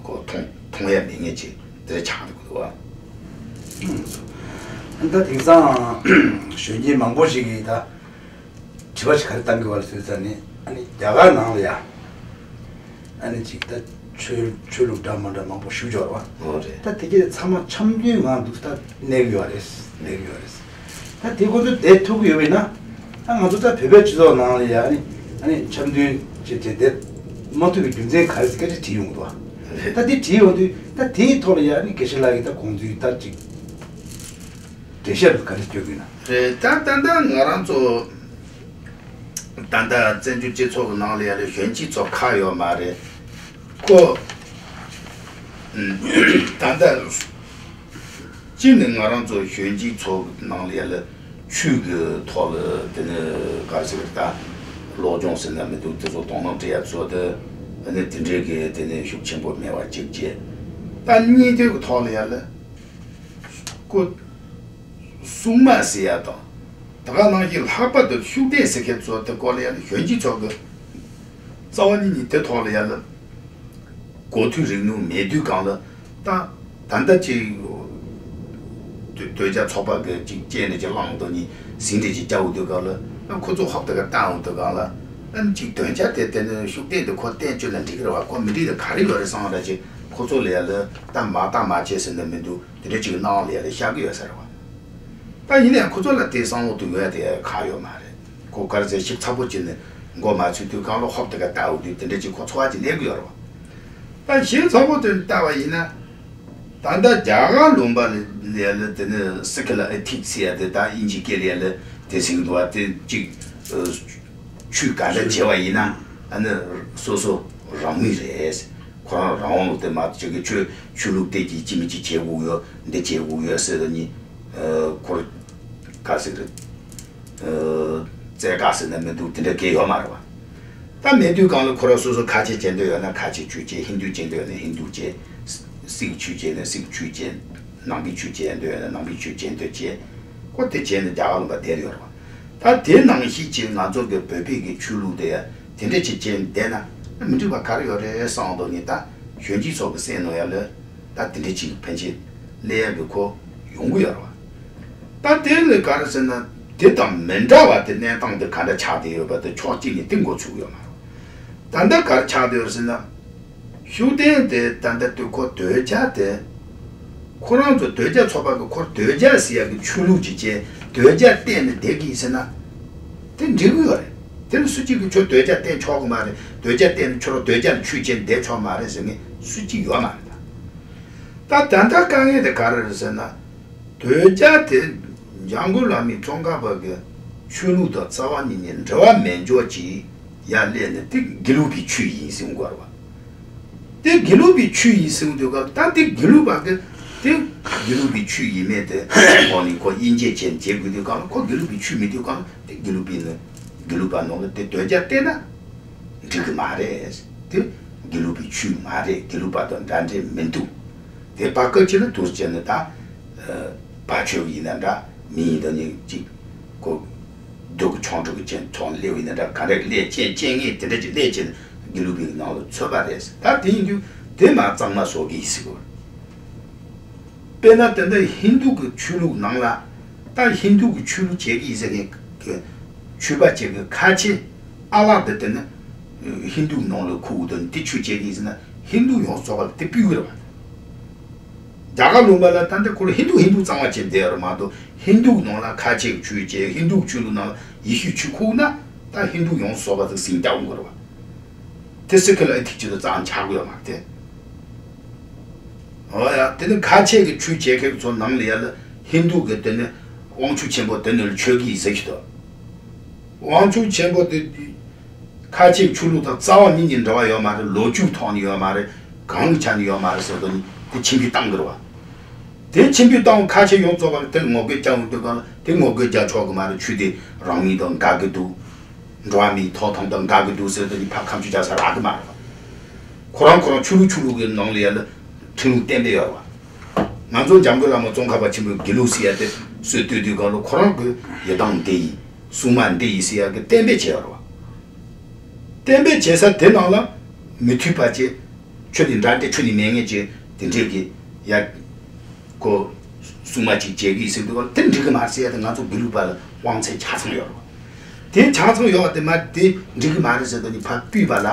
ཁོ་མཐོང་མཐོང་ཡ་མེད་མཁན་ཅིག་དེ་འདྲ་ཆགས་འདུག་གི་འདུག་བ། ད་དེང་སང་གཞོན་སྐྱེས་མང་པོ་ཞིག་གིས་ད་དྲི་བ་ཞིག་ག་རེ་བཏང་གི་བ་ལ་ཟེར་ཙ་ནི། ཨ་ནི་རྒྱ་གར་ནང་ལ་ཡ། ཨ་ནི་ཅིག་ད་ཆོས་ཆོས་ལུགས་འདྲ་མ་འདྲ་མང་པོ་ཞུགས་འབྱོར་བ། ཨོ་རེད། ད་དེ་གས་ཚང་མ་འཆམ་མཐུན་ངང་འདུག་ད་གནས་གི་ཡོད་རེད། གནས་གི་ཡོད་རེད། ད་དེ་ཁོ་ཚོ་བསྡད་ཐུབ་ཀྱི་ཡོད་པས་ན། ད་ང་ཚོ་ད་བོད་པའི་སྤྱི་ཚོགས་ནང་ལ་ཡ་ཨ་ནི་ཨ་ནི་འཆམ་མཐུན་བྱེད་བྱེད་བསྡད་མ་ཐུབ་པའི་རྒྱུ་མཚན་ག་རེ་ཟེར་སྐད་ཆ་དྲིས་ཡོང་གི་འདུག་བ། རེད། ད་དེ་དྲིས་ཡོང་དུས་ད་དེའི་ཐོག་ལ་ཡ་ཨ་ནི་དགེ་བཤེས་ལགས་ཀྱིས་ད་དགོངས་ཚུལ་ད་ཅིག་འགྲེལ་བཤད་ག་རེ་སྐྱོན་གྱི་ན། རེད། ད་ད་ད་ང་རང་ཚོ་ད་ད་བཙན་བྱོལ་སྤྱི་ཚོགས་ཀྱི་ནང་ལ་ཡ་ལ་གཞོན་སྐྱེས་ཚོ་ཁག་ཡོད་མ་རེད། ཁོ་ད་ད་གཅིག་ནི་ང་རང་ཚོ་གཞོན་སྐྱེས་ཚོ་ནང་ལ་ཡ་ལ་ཆོས་ཀྱི་ཐོག་ལ་དེ་ནི་ག་རེ་ཟེར་ད་སློབ་སྦྱོང་ཟེར་ན་མི་འདུག་དེ་ཚོ་དོ་སྣང་སྤྲད་ཡ་ཚོ་དེ་ནི་དེ་འདྲའི་གི་དེ་ནི་ཤུགས་ཆེན་པོ་མེད་པ་གཅིག་བྱས། ད་གཉིས་དེ་གི་ཐོག་ལ་ཡ་ལ། ཁོ་སྲུང་མ་ཟེར་ཡ་དང་། ད་ག་ནང་བཞིན་ལྷག་པར་དུ་ཤུགས་ལྡན་ཟེར་མཁན་ཚོ་དེ་སྐོར་ལ་ཡ་ལ་གཞོན་སྐྱེས་ཚོ་གི་རྩ་བ་ཉིད་ནས་དེ་ཐོག་ལ་ཡ་ལ་གོ་ཐོས་རིག་ནུས་མེད་དུས་སྒང་ལ་ད་ད་ལྟ་ཅིག་དོལ་རྒྱལ་ཚོགས་པ་གི་ཅིག་སྐྱེས་ནས་ཅིག་བླངས་དོ་ནི་ཟིན་བྲིས་ཅིག་བཅའ་འོང་དུས་སྒང་ལ་ཁོ་ཚོ་ཧོབ་དེ་ག་བཏང་འོང་དུས་སྒང་ལ་ཨ་ནི་ཅིག་དོལ་རྒྱལ་དེ་དེ་ནི་ཤུགས་ལྡན་དེ་ཁོ་བསྟན་བཅོས་ལ་འགྲིག་གི་རེད་བ། ཁོ་མི་འགྲིག་དེ་ག་རེ་ཡོད་རེད་བསམ་ར་ཅིག་ཁོ་ཚོ་ལ་ཡ་ལ་ད་མ་བཏང་མ་བྱས་ཟེར་ནི་མི་འདུག་དེ་འདྲ་ཅིག་གནང་ལ་ཡ་ལ་ཤར་གི་ཡོད་ས་རེད་བ། ད་ཡིན་ནའང་ཁོ་ཚོ་ལ་དེ་བསམ་བློ་གཏོང་ཡ་དེ་ཁག་ཡོད་མ་རེད། ཁོ་ག་རེ་ཟེར་ཞིབ་ཚགས་པོ་བྱས་ནས་མགོ་མ་ཚོས་དུས་སྒང་ལ་ཧོབ་དེ་ག་ལྟ་འོ་དུས་དེ་འདྲ་ཅིག་ཁོ་ཚོ་བ་ཅིག་གནས་གི་ཡོད་རེད་བ། ད་ཞིབ་ཚགས་པོ་དེ་ལྟ་བ་ཡིན་ན། ད་ལྟ་རྒྱ་གར་ལུང་པ་ལ་ལ་ལ་དེ་ནི་སི་ཁི་ལ་ཨེ་ཐིག་སི་ཡ་དེ་ད་དབྱིན་ཇི་སྐད་ལ་ལ་དེ་ཟེར་གི་འདུག་བ། དེ་གཅིག་ཆོས་ག་འདྲ་བྱས་པ་ཡིན་ན་ཨ་ནི་སོ་སོ་རང་མོས་རེད། ཁོ་རང་རང་དབང་དེ་མ་གཏོགས་ཀྱི་ཆོས་ཆོས་ལུགས་དེ་གྱིས་ཅི་མི་ཅི་བྱེད་དགོས་ཡོད་འདི་བྱེད་དགོས་ཡོད་ཟེར་དུ་ནི་ཁོར་ག་ཟེར་རེད། བཙལ་ག་ཟེར་ན་མི་འདུག་དེ་འདྲ་གས་ཡོད་མ་རེད་བ། ད་མེད་དུས་སྒང་ལ་ཁོ་རང་སོ་སོ་ཁ་ཆེ་བྱེད་འདོད་ཡོད་ན་ཁ་ཆེ་ཆོས་བྱེད། ཧིན་དུ་བྱེད་འདོད་ཡོད་ན་ཧིན་དུ་བྱེད། སིག་ཆོས་བྱེད་ན་སིག་ཆོས་བྱེད། ནང་པའི་ཆོས་བྱེད་འདོད་ཡོད་ན་ནང་པའི་ཆོས་བྱེད་འདོད་བྱེད། ཁོ་དེ་བྱས་ནས་རྒྱ་གར་ལུང་པ་བསྡད་ཡོད་རེད་བ། ད་དེ་ནང་བཞིན་བྱས་ང་ཚོ་གི་བོད་པའི་གི་ཆོས་ལུགས་དེ་ཡང་དེ་འདྲ་ཅིག་བྱས་བསྡད་ན་མི་འགྲིག་པ་ག་རེ་ཡོད་རེད་བསམ་འདུག་ནི། ད་གཞོན་སྐྱེས་ཚོ་གི་སེམས་ནང་ཡ་ལ་ད་དེ་འདྲ་ཅིག་ཕན་ཆད་སླེབས་ཡ་གི་ཁོ་ཡོང་གི་ཡོད་རེད་བ། ད་དེ་ལས་ག་རེ་ཟེར་ན་དེ་དང་མི་འདྲ་བ་དེ་གནས་སྟངས་དེ་ག་འདྲ་ཆགས་བསྡད་ཡོད་པ་དེ་ཕྱོགས་གཅིག་ནས་དེ་མགོ་ཚོས་ཡོད་མ་རེད། ད་ལྟ་ག་རེ་ཆགས་བསྡད་ཡོད་ཟེར་ན། ཤུགས་ལྡན་དེ་ད་ལྟ་དུས་ཁོ་དོལ་རྒྱལ་དེ། ཁོ་རང་ཚོ་དོལ་རྒྱལ་ཚོགས་པ་གི་ཁོར་དོལ་རྒྱལ་ཟེར་ཡ་གི་ཆོས་ལུགས་ཅིག་བྱས་དོལ་རྒྱལ་བསྟེན་ནས་བསྡད་ཀྱི་ཡིན་ཟེར་ན། དེ་འགྲིག་གི་ཡོད་རེད། དེ་ནི་སུ་གཅིག་གིས་ཁྱོད་དོལ་རྒྱལ་བསྟེན་ཆོག་གི་མ་རེད། དོལ་རྒྱལ་བསྟེན་ནས་ཁྱོད་རང་དོལ་རྒྱལ་ལ་ཆོས་བྱས་བསྡད་ཆོག་མ་རེད་ཟེར་མཁན་སུ་གཅིག་ཡོད་མ་རེད་ད། ད་ད་ལྟ་དཀའ་ངལ་དེ་ག་རེ་རེད་ཟེར་ན། དོལ་རྒྱལ་དེ་འཇམ་མགོན་བླ་མའི་ཙོང་ཁ་པ་གི་ཆོས་ལུགས་དང་རྩ་བ་ཉིད་ནས་འབྲེལ་བ་མེད་འཇོག་ཅིག་ཡར་སླེབས་ནས་དེ་དགེ་ལུགས་པའི་ཆོས་ཡིན་ཟེར་དགོས་རེད་བ། དེ་དགེ་ལུགས་པའི་ཆོས་ཡིན་ཟེར་དུས་སྐབས་ད་དེ་དགེ་ལུགས་པ་གི་དེ་དགེ་ལུགས་པའི་ཆོས་ཡིན་མེད་དེ་ཁོ་ནི་ཁོ་དབྱེ་འབྱེད་བྱས་བྱེད་དགོས་དུས་སྐབས་ཁོ་དགེ་ལུགས་པའི་ཆོས་མིན་དུས་སྐབས་དེ་དགེ་ལུགས་པའི་ནི་དགེ་ལུགས་པ་ནང་ལ་དེ་དོལ་རྒྱལ་བསྟེན་ན་འགྲིག་གི་མ་རེད། དེ་དགེ་ལུགས་པའི་ཆོས་མ་རེད། དགེ་ལུགས་པ་དང་འདྲ་འདྲ་མི་འདུག་དེ་བར་སྐབས་ཅིག་ལ་དུས་ཅན་ནི་ད་ཨ་བ་ཆོས་ཡིན་ན་འདྲ་མི་ཡིན་དང་ཉིན་གཅིག་ཁོ་སྡུག་གི་ཆོང་འགྲིག་གི་ཅན་ཚོང་སླེབས་ཡིན་ན་འདྲ་ག་འདྲ་སླེབས་ཅན་ཅན་ངེས་དེ་འདྲ་ཅིག་སླེབས་ཅན་དགེ་ལུགས་པའི་ནང་ལ་ཚོད་པ་རེད། ད་དེ་ཡིན་དུས་དེ་མ་གཙང་མ་བཟོ་གི་ཡིན་ཟེར་གོ། དཔེར་ན་དེ་འདྲ་ཧིན་དུ་གི་ཆོས་ལུགས་ནང་ལ་ད་ཧིན་དུ་གི་ཆོས་ལུགས་བྱེད་ཀྱི་ཡིན་ཟེར་མཁན་གྱི་ཆོས་པ་བྱེད་ཀྱི་ཁ་ཆེ་ཨ་ལགས་དེ་དེ་ནི་ཧིན་དུ་ནང་ལ་ཁུག་དང་དེ་ཆོས་བྱེད་ཀྱི་ཡིན་ཟེར་ན་ཧིན་དུ་ཡོངས་རྫོགས་པ་ལ་དེ་སྤུས་ཀྱི་རེད་བ། རྒྱ་གར་ལུང་པ་ལ་ད་འདི་ཁོ་རང་ཧིན་དུ་ཧིན་དུ་གཙང་བ་བྱེད་བསྡད་ཡོད་རེད་མ་གཏོགས་ཧིན་དུ་གི་ནང་ལ་ཁ་ཆེ་གི་ཆོས་བྱེད། ཧིན་དུ་གི་ཆོས་ལུགས་ནང་ལ་ཡེ་ཤུའི་ཆོས་ཁུག་ན་ད་ཧིན་དུ་ཡོངས་རྫོགས་པ་ཟིག་ཟིང་རྒྱག་འོང་གི་རེད་བ། དེ་སི་ཁི་ལ་ཨེ་ཐིག་ཅིག་ཏུ་རྩ་ཆག་གི་ཡོད་མ་རེད་དེ། འོ་ཡ། དེ་ནི་ཁ་ཆེ་གི་ཆོས་བྱེད་མཁན་ཚོ་ནང་ལ་ཡ་ལ་ཧིན་དུ་གི་དེ་ནི་དབང་ཕྱུག་ཆེན་པོ་དེ་ནི་ཆོས་ཀྱི་ཟེར་གྱི་འདུག་དབང་ཕྱུག་ཆེན་པོ་དེ་ཁ་ཆེ་གི་ཆོས་ལུགས་དང་རྩ་བ་ཉིད་ནས་འབྲེལ་བ་ཡོད་མ་རེད། ལོ་རྒྱུས་ཐོག་ནས་ཡོད་མ་རེད། གང་གི་ཆ་ནས་ཡོད་མ་རེད་ཟེར་དུས་ནི་དེ་ཆེན་པོའི་གཏམ་གྱི་རེད་བ། དེ་ཆེན་པོའི་གཏམ་ཁ་ཆེ་ཡོངས་རྫོགས་པ་ལ་དེ་ལ་ངོ་རྒོལ་རྒྱག་འོང་དུས་གང་ལ་དེ་ངོ་རྒོལ་རྒྱག་ཆོག་གི་མ་རེད། ཆོས་དེ་རང་མོས་དང་འགལ་གྱི་འདུག་འགྲོ་བ་མིའི་ཐོབ་ཐང་དང་འགལ་གྱི་འདུག་ཟེར་དུས་ནི་ཕར་ཁ་མཆུ་རྒྱག་ས་རག་གི་མ་རེད། ཁོ་རང་ཁོ་རང་ཆོས་ལུགས་ཆོས་ལུགས་ཀྱི་ནང་ལ་ཡ་ལ་ཁྲིམས་ལུགས་གཏན་འབེབས་ཡོད་རེད་བ། ང་ཚོ་འཇམ་མགོན་བླ་མ་ཙོང་ཁ་པ་ཆེན་པོའི་དགེ་ལུགས་ཟེར་ཡ་དེ་སྲོལ་བཏོད་དུས་གང་ལ་ཁོ་རང་གི་ཡི་དམ་འདི་ཡིན། སྲུང་མ་འདི་ཡིན་ཟེར་ཡ་གི་གཏན་འབེབས་བྱས་ཡོད་རེད་བ། གཏན་འབེབས་བྱེད་ས་དེ་ནང་ལ་ མི་མཐུན་པ་བྱས། ཁྱོད་ནི་འདྲ་འདྲ། ཁྱོད་ནི་མེད་ངེས་ཀྱི་དེ་འདྲས་ཀྱི་ཡ། ཁོ་སྲུང་མ་ཅིག་བྱེད་ཀྱི་ཟེར་དུས་དེ་འགྲིག་གི་མ་རེད་ཟེར་ཡ་དེ་ང་ཚོ་དགེ་ལུགས་པ་ལ་དབང་ཚད་ཆ་ཚང་ཡོད་རེད་བ། དེ་ཆ་ཚང་ཡོད་པ་དེ་མ་དེ་འགྲིག་གི་མ་རེད་ཟེར་དུས་ནི་ཕར་བསྟུས་པ་ལ།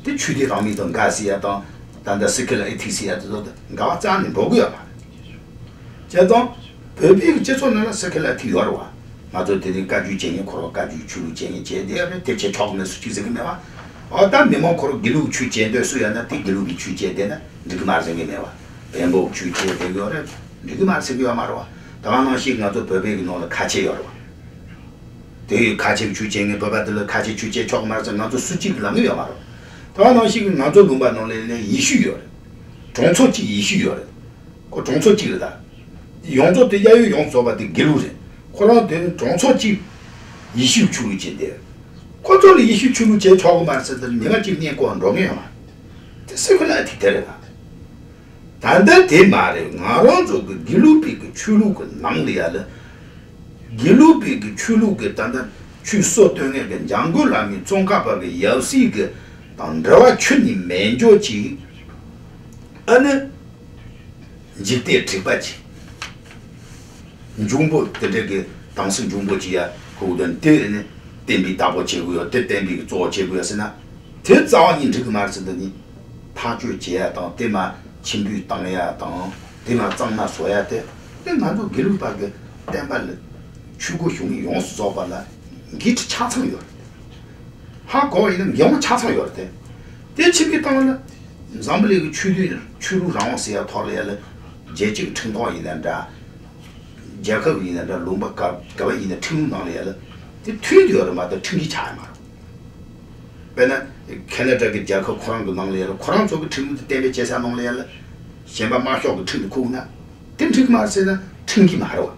དེ་ཆོས་དད་རང་མོས་དང་འགལ་ཟེར་ཡ་དང་། ད་ལྟ་སི་ཁི་ལ་ཨེ་ཐིག་ཟེར་ཡ་དེ་ཚོ་དང་འགལ་བ་རྩ་ནས་འགྲོ་གི་ཡོད་མ་རེད། བྱས་ཙང་། བོད་པའི་སྤྱི་ཚོགས་ནང་ལ་སི་ཁི་ལ་ཨེ་ཐིག་ཡོད་རེད་བ། ང་ཚོ་དེ་རིང་བཀའ་བརྒྱུད་བྱེད་མཁན་ཁོ་རང་བཀའ་བརྒྱུད་ཆོས་ལུགས་བྱེད་མཁན་བྱས་བསྡད་ཡོད་རེད། དེ་བྱེད་ཆོག་གི་མེད་སུ་གཅིག་ཟེར་གི་མེད་བ། འོ་ད་མི་མང་ཁོ་རང་དགེ་ལུགས་ཆོས་བྱེད་འདོད་སུ་ཡོད་ན་དེ་དགེ་ལུགས་ཀྱི་ཆོས་བྱེད་བསྡད་ན་འགྲིག་གི་མ་རེད་ཟེར་གི་མེད་བ། བོན་པོ་ཆོས་བྱེད་བསྡད་ཡོད་རེད། འགྲིག་གི་མ་རེད་ཟེར་གི་ཡོད་མ་རེད་བ། ད་ག་ནང་བཞིན་ང་ཚོ་བོད་པའི་གི་ནང་ལ་ཁ་ཆེ་ཡོད་རེད་བ། དེ་ཡི་ཁ་ཆེ་ཆོས་བྱེད་མཁན་བོད་པ་དེ་ལ་ཁ་ཆེ་ཆོས་བྱེད་ཆོག་གི་མ་རེད་ཟེར་ང་ཚོ་སུ་གཅིག་གིས་ལབ་གི་ཡོད་མ་རེད། ད་ག་ནང་བཞིན་གི་ང་ཚོ་ལུང་པ་ནང་ལ་ཡིན་ན་ཡེ་ཤུ་ཡོད་རེད། གྲོང་ཚོ་གཅིག་ཡེ་ཤུ་ཡོད་རེད། ཁོ་གྲོང་ཚོ་གཅིག་རེད་ད། ཡོངས་རྫོགས་དེ་གཡས་གཡོན་ཡོངས་རྫོགས་པ་དེ་དགེ་ལུགས་རེད། ཁོ་རང་དེ་ནི་གྲོང་ཚོ་གཅིག་ཡེ་ཤུ་ཆོས་ལུགས་ཅན་དེ། ཁོ་ཚོ་ལ་ཡེ་ཤུ་ཆོས་ལུགས་བྱེད་ཆོག་གི་མ་རེད་ཟེར་དེ་མི་མང་གཅིག་གཉེན་སྐོར་འགྲོ་མཁན་ཡོད་མ་རེད། དེ་སི་ཁི་ལ་ཨེ་ཐིག་དེ་རེད་ད། ད་ལྟ་དེ་མ་རེད། ང་རང་ཚོ་གི་དགེ་ལུགས་པའི་གི་ཆོས་ལུགས་གི་ནང་ལ་ཡ་ལ། དགེ་ལུགས་པའི་གི་ཆོས་ལུགས་གི་ད་ལྟ་ཆོས་སྲོལ་གཏོད་མཁན་གི་འཇམ་མགོན་བླ་མའི་ཙོང་ཁ་པ་གི་ཡབ་སྲས་གི་དང་འབྲེལ་བ་ཁྱོན་ནས་མེད་འཇོག་ཅིག་ཨ་ནི། འཇིག་རྟེན་དྲེགས་པ་ཅིག་འབྱུང་པོ་དེ་འདྲ་གི་དྭངས་སིང་འབྱུང་པོ་ཅིག་ཡ་ཁུག་དོན་དེ་ནི་བསྟན་པའི་བདག་པོ་བྱེད་དགོས་ཡོད། དེ་བསྟན་པའི་གི་གཙོ་བོ་བྱེད་དགོས་ཡོད་ཟེར་ན། དེ་རྩ་བ་ཉིད་འགྲིག་གི་མ་རེད་ཟེར་འདི་ནི། ཐག་གཅོད་བྱེད་ཡ་དང་དེ་མ་ཆིབས་འབུལ་བཏང་ཡ་དང་དེ་མ་གཙང་མ་བཟོ་ཡ་དེ། དེ་ང་ཚོ་དགེ་ལུགས་པ་གི་བསྟན་པ་ལ་ཆོས་སྒོ་གཞུང་གི་ཡོངས་སུ་རྫོགས་པ་ལ་འགན་འཁྲི་ཆ་ཚང་ཡོད་རེད། ཧ་གོ་བ་ཡིན་ན་འགན་དབང་ཆ་ཚང་ཡོད་རེད་དེ། དེ་ཆིབས་འབུལ་བཏང་ན། འཛམ་བུ་གླིང་གི་ཆོས་དད་ཆོས་ལུགས་རང་དབང་ཟེར་ཡ་ཐོག་ལ་ཡ་ལ། རྒྱལ་སྤྱིའི་ཁྲིམས་ཁང་ཡིན་ན་འདྲ། རྒྱལ་ཁབ་ཡིན་ན་འདྲ། ལུང་པ་ག་ག་བ་ཡིན་ན་ཁྲིམས་ལུགས་ནང་ལ་ཡ་ལ། དེ་མཐུན་དུ་ཡོད་རེད་མ་གཏོགས་ཁྲིམས་འགལ་ཆགས་ཡ་མ་རེད། དཔེར་ན། ཁེ་ན་ཌ་གི་རྒྱལ་ཁབ་ཁོ་རང་གི་ནང་ལ་ཡ་ལ་ཁོ་རང་ཚོ་གི་ཁྲིམས་ལུགས་དེ་གཏན་འབེབས་བྱེད་ས་ནང་ལ་ཡ་ལ། གཞན་པ་དམར་ཤོག་གི་ཁྲིམས་དེ་ཁུག་ན། དེ་འགྲིག་གི་མ་རེད་ཟེར་ན་ཁྲིམས་འགལ་མ་རེད་བ།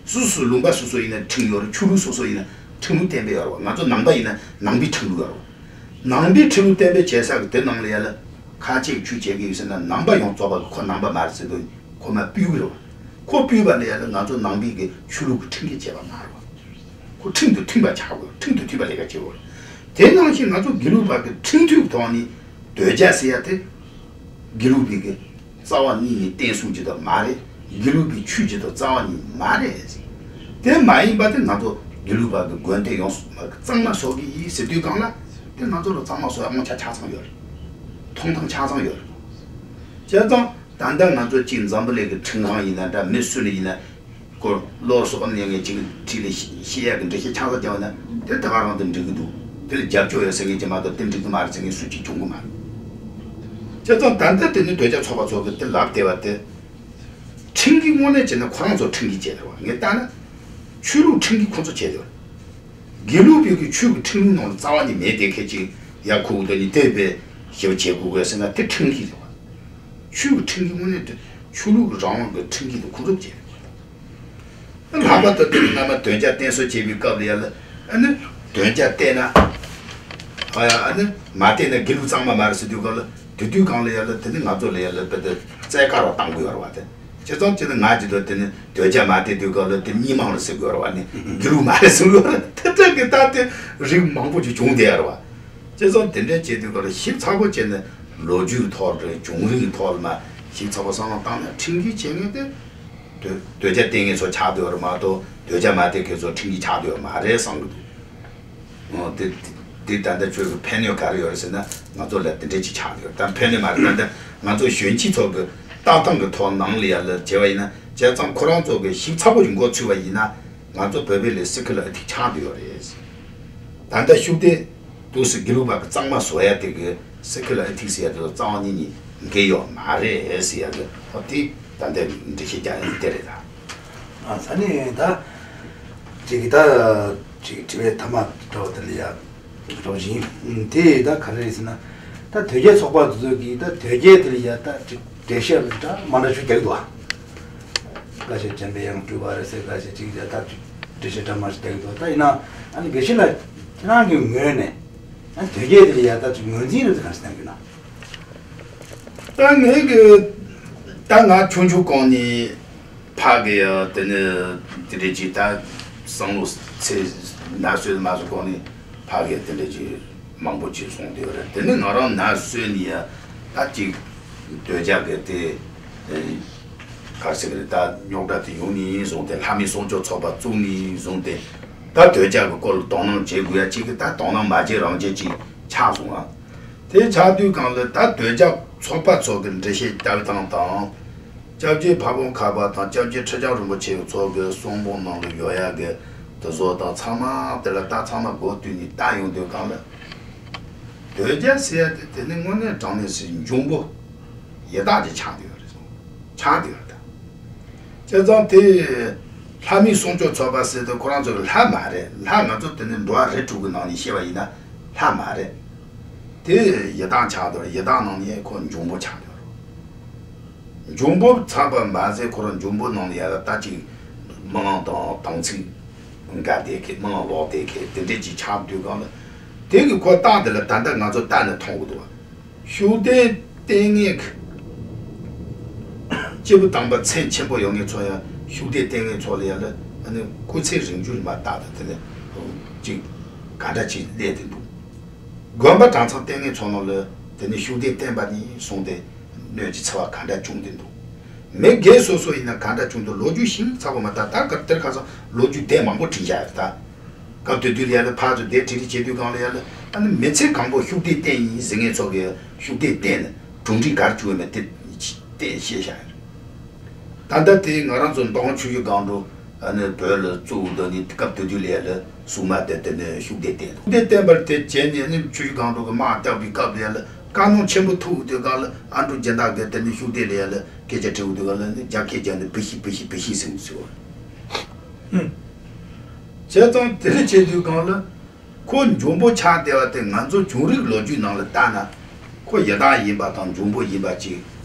སོ་སོའི་ལུང་པ་སོ་སོ་ཡིན་ན་ཁྲིམས་ཡོད་རེད། ཆོས་ལུགས་སོ་སོ་ཡིན་ན་ཁྲིམས་ལུགས་གཏན་འབེབས་ཡོད་རེད་བ། ང་ཚོ་ནང་པ་ཡིན་ན་ནང་པའི་ཁྲིམས་ལུགས་ཡོད་རེད་བ། ནང་པའི་ཁྲིམས་ལུགས་གཏན་འབེབས་བྱེད་ས་གི་དེ་ནང་ལ་ཡ་ལ་ཁ་ཆེ་ཆོས་བྱེད་ཀྱི་ཡོད་ཟེར་ན་ནང་པ་ཡོངས་རྫོགས་པ་གི་ཁོ་ནང་པ་མ་རེད་ཟེར་དུས་ཁོ་མ་སྤུལ་གི་རེད་བ། ཁོ་སྤུལ་བ་ལ་ཡ་ལ་ང་ཚོ་ནང་པའི་གི་ཆོས་ལུགས་ཀྱི་ཁྲིམས་འགལ་བྱས་པ་མ་རེད་བ། ཁོ་ཁྲིམས་དང་མཐུན་པ་ཆགས་དགོས། ཁྲིམས་དང་མཐུན་པ་ལས་ཀ་བྱེད་དགོས། དེ་ནང་བཞིན་ང་ཚོ་དགེ་ལུགས་པ་གི་ཁྲིམས་མཐུན་ཐོག་ནས་དོལ་རྒྱལ་ཟེར་ཡ་དེ་དགེ་ལུགས་པའི་གི་རྩ་བ་ཉིད་ནས་བསྟེན་སྲུང་བྱེད་ཐབས་མ་རེད། དགེ་ལུགས་པའི་ཆོས་བྱེད་ཐབས་རྩ་བ་ཉིད་མ་རེད་ཟེར། དེ་མ་ཡིན་པ་དེ་ང་ཚོ་དགེ་ལུགས་པ་གི་དགོན་སྡེ་ཡོངས་སུ་མ་གི་གཙང་མ་བཟོ་གི་ཡིན་ཟེར་དུས་སྒང་ལ་དེ་ང་ཚོ་ལ་གཙང་མ་བཟོ་ཡ་དབང་ཆ་ཆ་ཚང་ཡོད་རེད། ཐོབ་ཐང་ཆ་ཚང་ཡོད་རེད། བྱས་ཙང་ད་ལྟ་ང་ཚོ་གཅིག་འཛམ་བུ་གླིང་གི་ཁྲིམས་ཁང་ཡིན་ན་འདྲ། མི་སུ་ནས་ཡིན་ན། སྐོར་བློ་སོགས་ཉན་མཁན་གཅིག་འཁྲིས་ལ་བཤད་ཡག་གི་འགྲེལ་བཤད་ཆ་ཚང་རྒྱག་ན་དེ་ད་ག་རང་དུ་འགྲིག་གི་འདུག་དེ་ལ་རྒྱབ་སྐྱོར་ཡོད་ཟེར་མཁན་གྱི་མ་གཏོགས་དེ་འགྲིག་གི་མ་རེད་ཟེར་མཁན་སུ་གཅིག་བྱུང་གི་མ་རེད། བྱས་ཙང་ད་ལྟ་དེ་ནི་དོལ་རྒྱལ་ཚོགས་པ་ཚོ་གི་དེ་ལབ་བསྡད་པ་དེ། ཁྲིམས་འགལ་དངོས་གནས་བྱས་ན་ཁོ་རང་ཚོ་ཁྲིམས་འགལ་བྱས་བསྡད་པ་ངས་ལྟ་ན། ཆོས་ལུགས་ཁྲིམས་འགལ་ཁོ་ཚོ་བྱས་བསྡད་པ། དགེ་ལུགས་པའི་གི་ཆོས་ཀྱི་ཁྲིམས་ལུགས་ནང་ལ་རྩ་བ་ནས་མེད་དེ་ཁྱེད་ཀྱིས་ཡར་ཁུག་དེ་ནི་དེ་བས་ཞེ་པོ་བྱེད་དགོས་དགོས་ཟེར་ན་དེ་ཁྲིམས་འགལ་རེད་བ། ཆོས་ཀྱི་ཁྲིམས་འགལ་དངོས་གནས་དེ་ཆོས་ལུགས་རང་དབང་གི་ཁྲིམས་འགལ་དེ་ཁོ་ཚོ་བྱས་རེད། ལྷག་པར་དུ་དེ་སྔ་མ་དོལ་རྒྱལ་བསྟེན་གསོལ་བྱེད་པའི་སྐབས་ལ་ཡ་ལ་ཨ་ནི་དོལ་རྒྱལ་བསྟེན་ན། ཨ་ཡ་ཨ་ནི་མ་བསྟེན་ན་དགེ་ལུགས་གཙང་མ་མ་རེད་ཟེར་དུས་སྐབས་ལ་དེ་དུས་སྒང་ལ་ཡ་ལ་དེ་ནི་ང་ཚོ་ལ་ཡ་ལ་དཔེ་དེ་རྩེད་གར་བ་བཏང་དགོས་ཡོད་རེད་བ་དེ། བྱས་ཙང་ཅི་ནི་ང་ཅི་དོ་དེ་ནི་དོལ་རྒྱལ་མ་བསྟེན་དུས་སྐབས་ལ་དེ་རྙིང་མ་རེད་ཟེར་དགོས་རེད་བ། ནི་དགེ་ལུགས་མ་རེད་ཟེར་དགོས་རེད། དེ་འདྲ་གི་ད་དེ་རིགས་མང་པོ་ཅིག་བྱུང་བསྡད་ཡོད་རེད་བ། བྱས་ཙང་དེ་འདྲ་བྱེད་དུས་སྐབས་ལ་ཞིབ་ཚགས་པོ་བྱས་ནས་ལོ་རྒྱུས་ཐོག་རེད། བྱུང་རིམ་ཐོག་ལ་མ་ཞིབ་ཚགས་པོ་བསམ་བློ་བཏང་ན་ཁྲིམས་འགལ་བྱེད་མཁན་དེ། དོལ་དོལ་རྒྱལ་བསྟེན་མཁན་ཚོ་ཆགས་བསྡད་ཡོད་རེད་མ་གཏོགས་དོལ་རྒྱལ་མ་བསྟེན་མཁན་ཚོ་ཁྲིམས་འགལ་ཆགས་བསྡད་ཡོད་མ་རེད་བསམ་གི་འདུག་འོ་དེ་དེ་ད་ལྟ་ཁྱོད་ཀྱི་ཕན་གནོད་ག་རེ་ཡོད་རེད་ཟེར་ན་ང་ཚོ་ལ་དེ་འདྲས་ཅིག་ཆགས་ཡོད། ད་ཕན་གནོད་མ་རེད། ད་ལྟ་ང་ཚོ་གཞོན་སྐྱེས་ཚོ་གི་ལྟ་སྟངས་ཀྱི་ཐོག་ནང་ལ་ཡ་ལ་བྱས་པ་ཡིན་ན་བྱས་ཙང་ཁོ་རང་ཚོ་གི་ཞིབ་ཚགས་པོ་ཞིག་མགོ་ཚོས་པ་ཡིན་ན་ང་ཚོ་བོད་པའི་ལས་སི་ཁི་ལ་ཨེ་ཐིག་ཆགས་བསྡད་ཡོད་རེད། ད་ལྟ་ཤུགས་ལྡན་དུ་སི་དགེ་ལུགས་པ་གི་གཙང་མ་བཟོ་ཡ་དེ་གི་སི་ཁི་ལ་ཨེ་ཐིག་ཟེར་ཡ་དེ་ཚོ་རྩ་བ་ཉིད་ནས་འགལ་ཡོད་མ་རེད་ཟེར་ཡ་གི་ཨོ་དེ་ད་ལྟ་འགྲེལ་བཤད་རྒྱག་ཡ་དེ་རེད་ད། ཨ་ས་ནས་ད་ཅིག་ད་ཅིག་དྲི་བའི་ཐ་མ་འདྲ་བ་དེ་ལ་ཡ་འགྲོ་བཞིན་དེ་ད་ག་རེ་རེད་ཟེར་ན། ད་དོལ་རྒྱལ་ཚོགས་པ་དེ་ཚོ་གིས་ད་དོལ་རྒྱལ་དེ་ལ་ཡ་ད་ཅིག་འགྲེལ་བཤད་འདྲ་མ་འདྲ་ཞིག་རྒྱག་གི་འདུག་ཨ། འགའ་ཞིག་འཇམ་པའི་དབྱངས་སྤྲུལ་པ་རེད་ཟེར། འགའ་ཞིག་ཅིག་ཡ་ད་ཅིག་འགྲེལ་བཤད་འདྲ་མ་ཞིག་རྒྱག་གི་འདུག་ད་ཡིན་ན་ཨ་ནི་དགེ་བཤེས་ལགས་ཁྱེད་རང་གི་ངོས་ནས་ཨ་ནི་དོལ་རྒྱལ་དེ་ལ་ཡ་ད་ཅིག་ངོས་འཛིན་རེད་ཟེར་ག་རེ་ཟེར་གནང་གི་ཡོད་ན། ད་ངས་གི་ད་ང་ཆུང་ཆུང་གོང་ནས་ཕ་གི་ཡ་དེ་ནི་དེ་འདྲས་ཅིག་ད་བསམ་བློ་ཚེ་ན་སོས་མ་སོས་གོང་ནས་ཕ་གི་ཡ་དེ་འདྲས་ཅིག་མང་པོ་ཅིག་གསུངས་བསྡད་ཡོད་རེད། དེ་ནི་ང་རང་ནར་སོན་ནས་ད་ཅིག་དོལ་རྒྱལ་གྱི་དེ་ག་རེ་ཟེར་གི་རེད། ད་རྙོག་དྲ་དེ་ཡོང་ནས་བཟུང་སྟེ་ལྷ་མི་སྲུང་སྐྱོབ་ཚོགས་པ་བཙུགས་ནས་བཟུང་སྟེ་ད་དོལ་རྒྱལ་གྱི་སྐོར་ལ་དོ་སྣང་བྱེད་དགོས་ཡ་ཅིག་གི་ད་དོ་སྣང་མ་བྱེད་རང་བྱེད་ཅིག་ཆགས་སོང་ང་། དེ་ཆགས་དུས་སྒང་ལ་ད་དོལ་རྒྱལ་ཚོགས་པ་ཚོ་གི་འགྲེལ་བཤད་བཏབ་སྟངས་དང་། སྐྱབས་རྗེ་ཕ་བོང་ཁ་པ་དང་སྐྱབས་རྗེ་ཁྲི་བྱང་རིན་པོ་ཆེ་ཚོ་གི་གསུང་འབུམ་ནང་ལ་ཡོད་ཡ་གི་དེ་ཚོ་དང་ཚང་མ་དེ་ལ་ད་ཚང་མ་སྒོ་བསྟུན་ནས་ལྟ་ཡོང་དུས་སྒང་ལ། དོལ་རྒྱལ་ཟེར་ཡ་དེ་དེ་ནི་དངོས་གནས་དྲང་གནས་སུ་འབྱུང་པོ་ཡི་དྭགས་ཀྱི་ཆགས་བསྡད་ཡོད་རེད་སོང་། ཆགས་བསྡད་ཡོད་རེད་ད། བྱས་ཙང་དེ་ལྷ་མིའི་སྲུང་སྐྱོབ་ཚོགས་པ་ཟེར་དུས་ཁོ་རང་ཚོ་གི་ལྷ་མ་རེད། ལྷ་ང་ཚོ་དེ་ནི་འགྲོ་བ་རིགས་དྲུག་གི་ནང་ནས་བཤད་པ་ཡིན་ན་ལྷ་མ་རེད། དེ་ཡི་དྭགས་ཆགས་བསྡད་ཡོད་རེད། ཡི་དྭགས་ནང་ནས་ཁོ་འབྱུང་པོ་ཆགས་བསྡད་ཡོད་རེད། འབྱུང་པོ་ཚང་པ་མ་ཟད་ཁོ་རང་འབྱུང་པོ་ནང་ལ་ཡ་ལ་ད་ཅིག་རྨི་ལམ་དང་དམ་ཚིག་འགལ་བསྡད་མཁན་རྨི་ལམ་ལོག་བསྡད་མཁན་དེ་འདྲས་ཅིག་ཆགས་དུས་སྒང་ལ། དེ་གི་ཁོ་རྟགས་དེ་ལ་ད་ལྟ་ང་ཚོ་ལྟ་ནས་མཐོང་གི་འདུག་བ། ཤུགས་ལྡན་བསྟེན་མཁན་གྱི་སྐྱེས་བུ་དམ་པ་མཚན་ཆེན་པོ་ཡོད་མཁན་ཚོ་ཡང་ཤུགས་ལྡན་བསྟེན་མཁན་ཚོ་ལ་ཡ་ལ་ཨ་ནི་སྐུ་ཚེ་རིང་རྒྱུ་མ་བརྟགས་ཏེ་དེ་ནས་ཅིག་ག་འདྲ་ཅིག་སླེབས་བསྡད་འདུག་དགོན་པ་གྲྭ་ཚང་བསྟེན་མཁན་ཚོ་ནང་ལ་དེ་ནི་ཤུགས་ལྡན་བསྟེན་པ་ནས་བཟུང་སྟེ་སྣོད་ཀྱི་འཚེ་བ་ག་འདྲ་བྱུང་བསྡད་འདུག་མི་སྒེར་སོ་སོ་ཡིན་ན་ག་འདྲ་བྱུང་འདུག་ལོ་རྒྱུས་ཤིང་ཚ་པོ་མ་ལྟ། ད་ག་དེར་ཁ་སང་ལོ་རྒྱུས་དེབ་མང་པོ་བྲིས་བཞག་ཡོད་ད། སྐབས་དེ་དུས་ལ་ཡ་ལ་ཕར་ཚུར་དེབ་བྲིས་བྲིས་བྱེད་དུས་སྒང་ལ་ཡ་ལ་ཨ་ནི་མི་ཚེ་གང་པོ་ཤུགས་ལྡན་བསྟེན་ཡིན་ཟེར་མཁན་ཚོ་གིས་ཤུགས་ལྡན་བསྟེན་ནས་གྲུབ་འབྲས་ག་རེ་བྱུང་ཡོད་མེད་དེ་བསྟན་བཤད་བཞག་ཡོད། ད་ལྟ་དེ་ང་རང་ཚོ་མདོ་ཁམས་ཆུ་བཞི་སྒང་དྲུག་ཨ་ནི་བོད་ལ་བཙུགས་འདི་ནི་སྐབས་དེ་དུས་ལ་ཡ་ལ་སྲུང་མ་དེ་དེ་ནི་ཤུགས་ལྡན་བསྟེན་འདུག་ཤུགས་ལྡན་བསྟེན་པར་དེ་བྱས་ནས་ནི་ཆུ་བཞི་སྒང་དྲུག་གི་དམག་བཏབ་པའི་སྐབས་ལ་ཡ་ལ་བཀའ་ལུང་ཆེན་པོ་ཐུག་དུས་སྒང་ལ་ཨ་འབྲུག་སྦྱིན་བདག་གིས་དེ་ནི་ཤུགས་ལྡན་ལ་ཡ་ལ་སྐད་ཆ་དྲིས་དུས་སྒང་ལ་ནི་རྒྱབ་སྐད་རྒྱབ་ནས་བུ་ཤི་བུ་ཤི་བུ་ཤི་ཟེར་ཟེར་བ། བྱས་ཙང་དེ་འདྲ་བྱེད་དུས་སྒང་ལ། ཁོ་འབྱུང་པོ་ཆགས་བསྡད་པ་དེ་ང་ཚོ་བྱུང་རིམ་ལོ་རྒྱུས་ནང་ལ་བལྟས་ན། ཁོ་ཡི་དྭགས་ཡིན་པ་དང་འབྱུང་པོ་ཡིན་པ་ཅིག་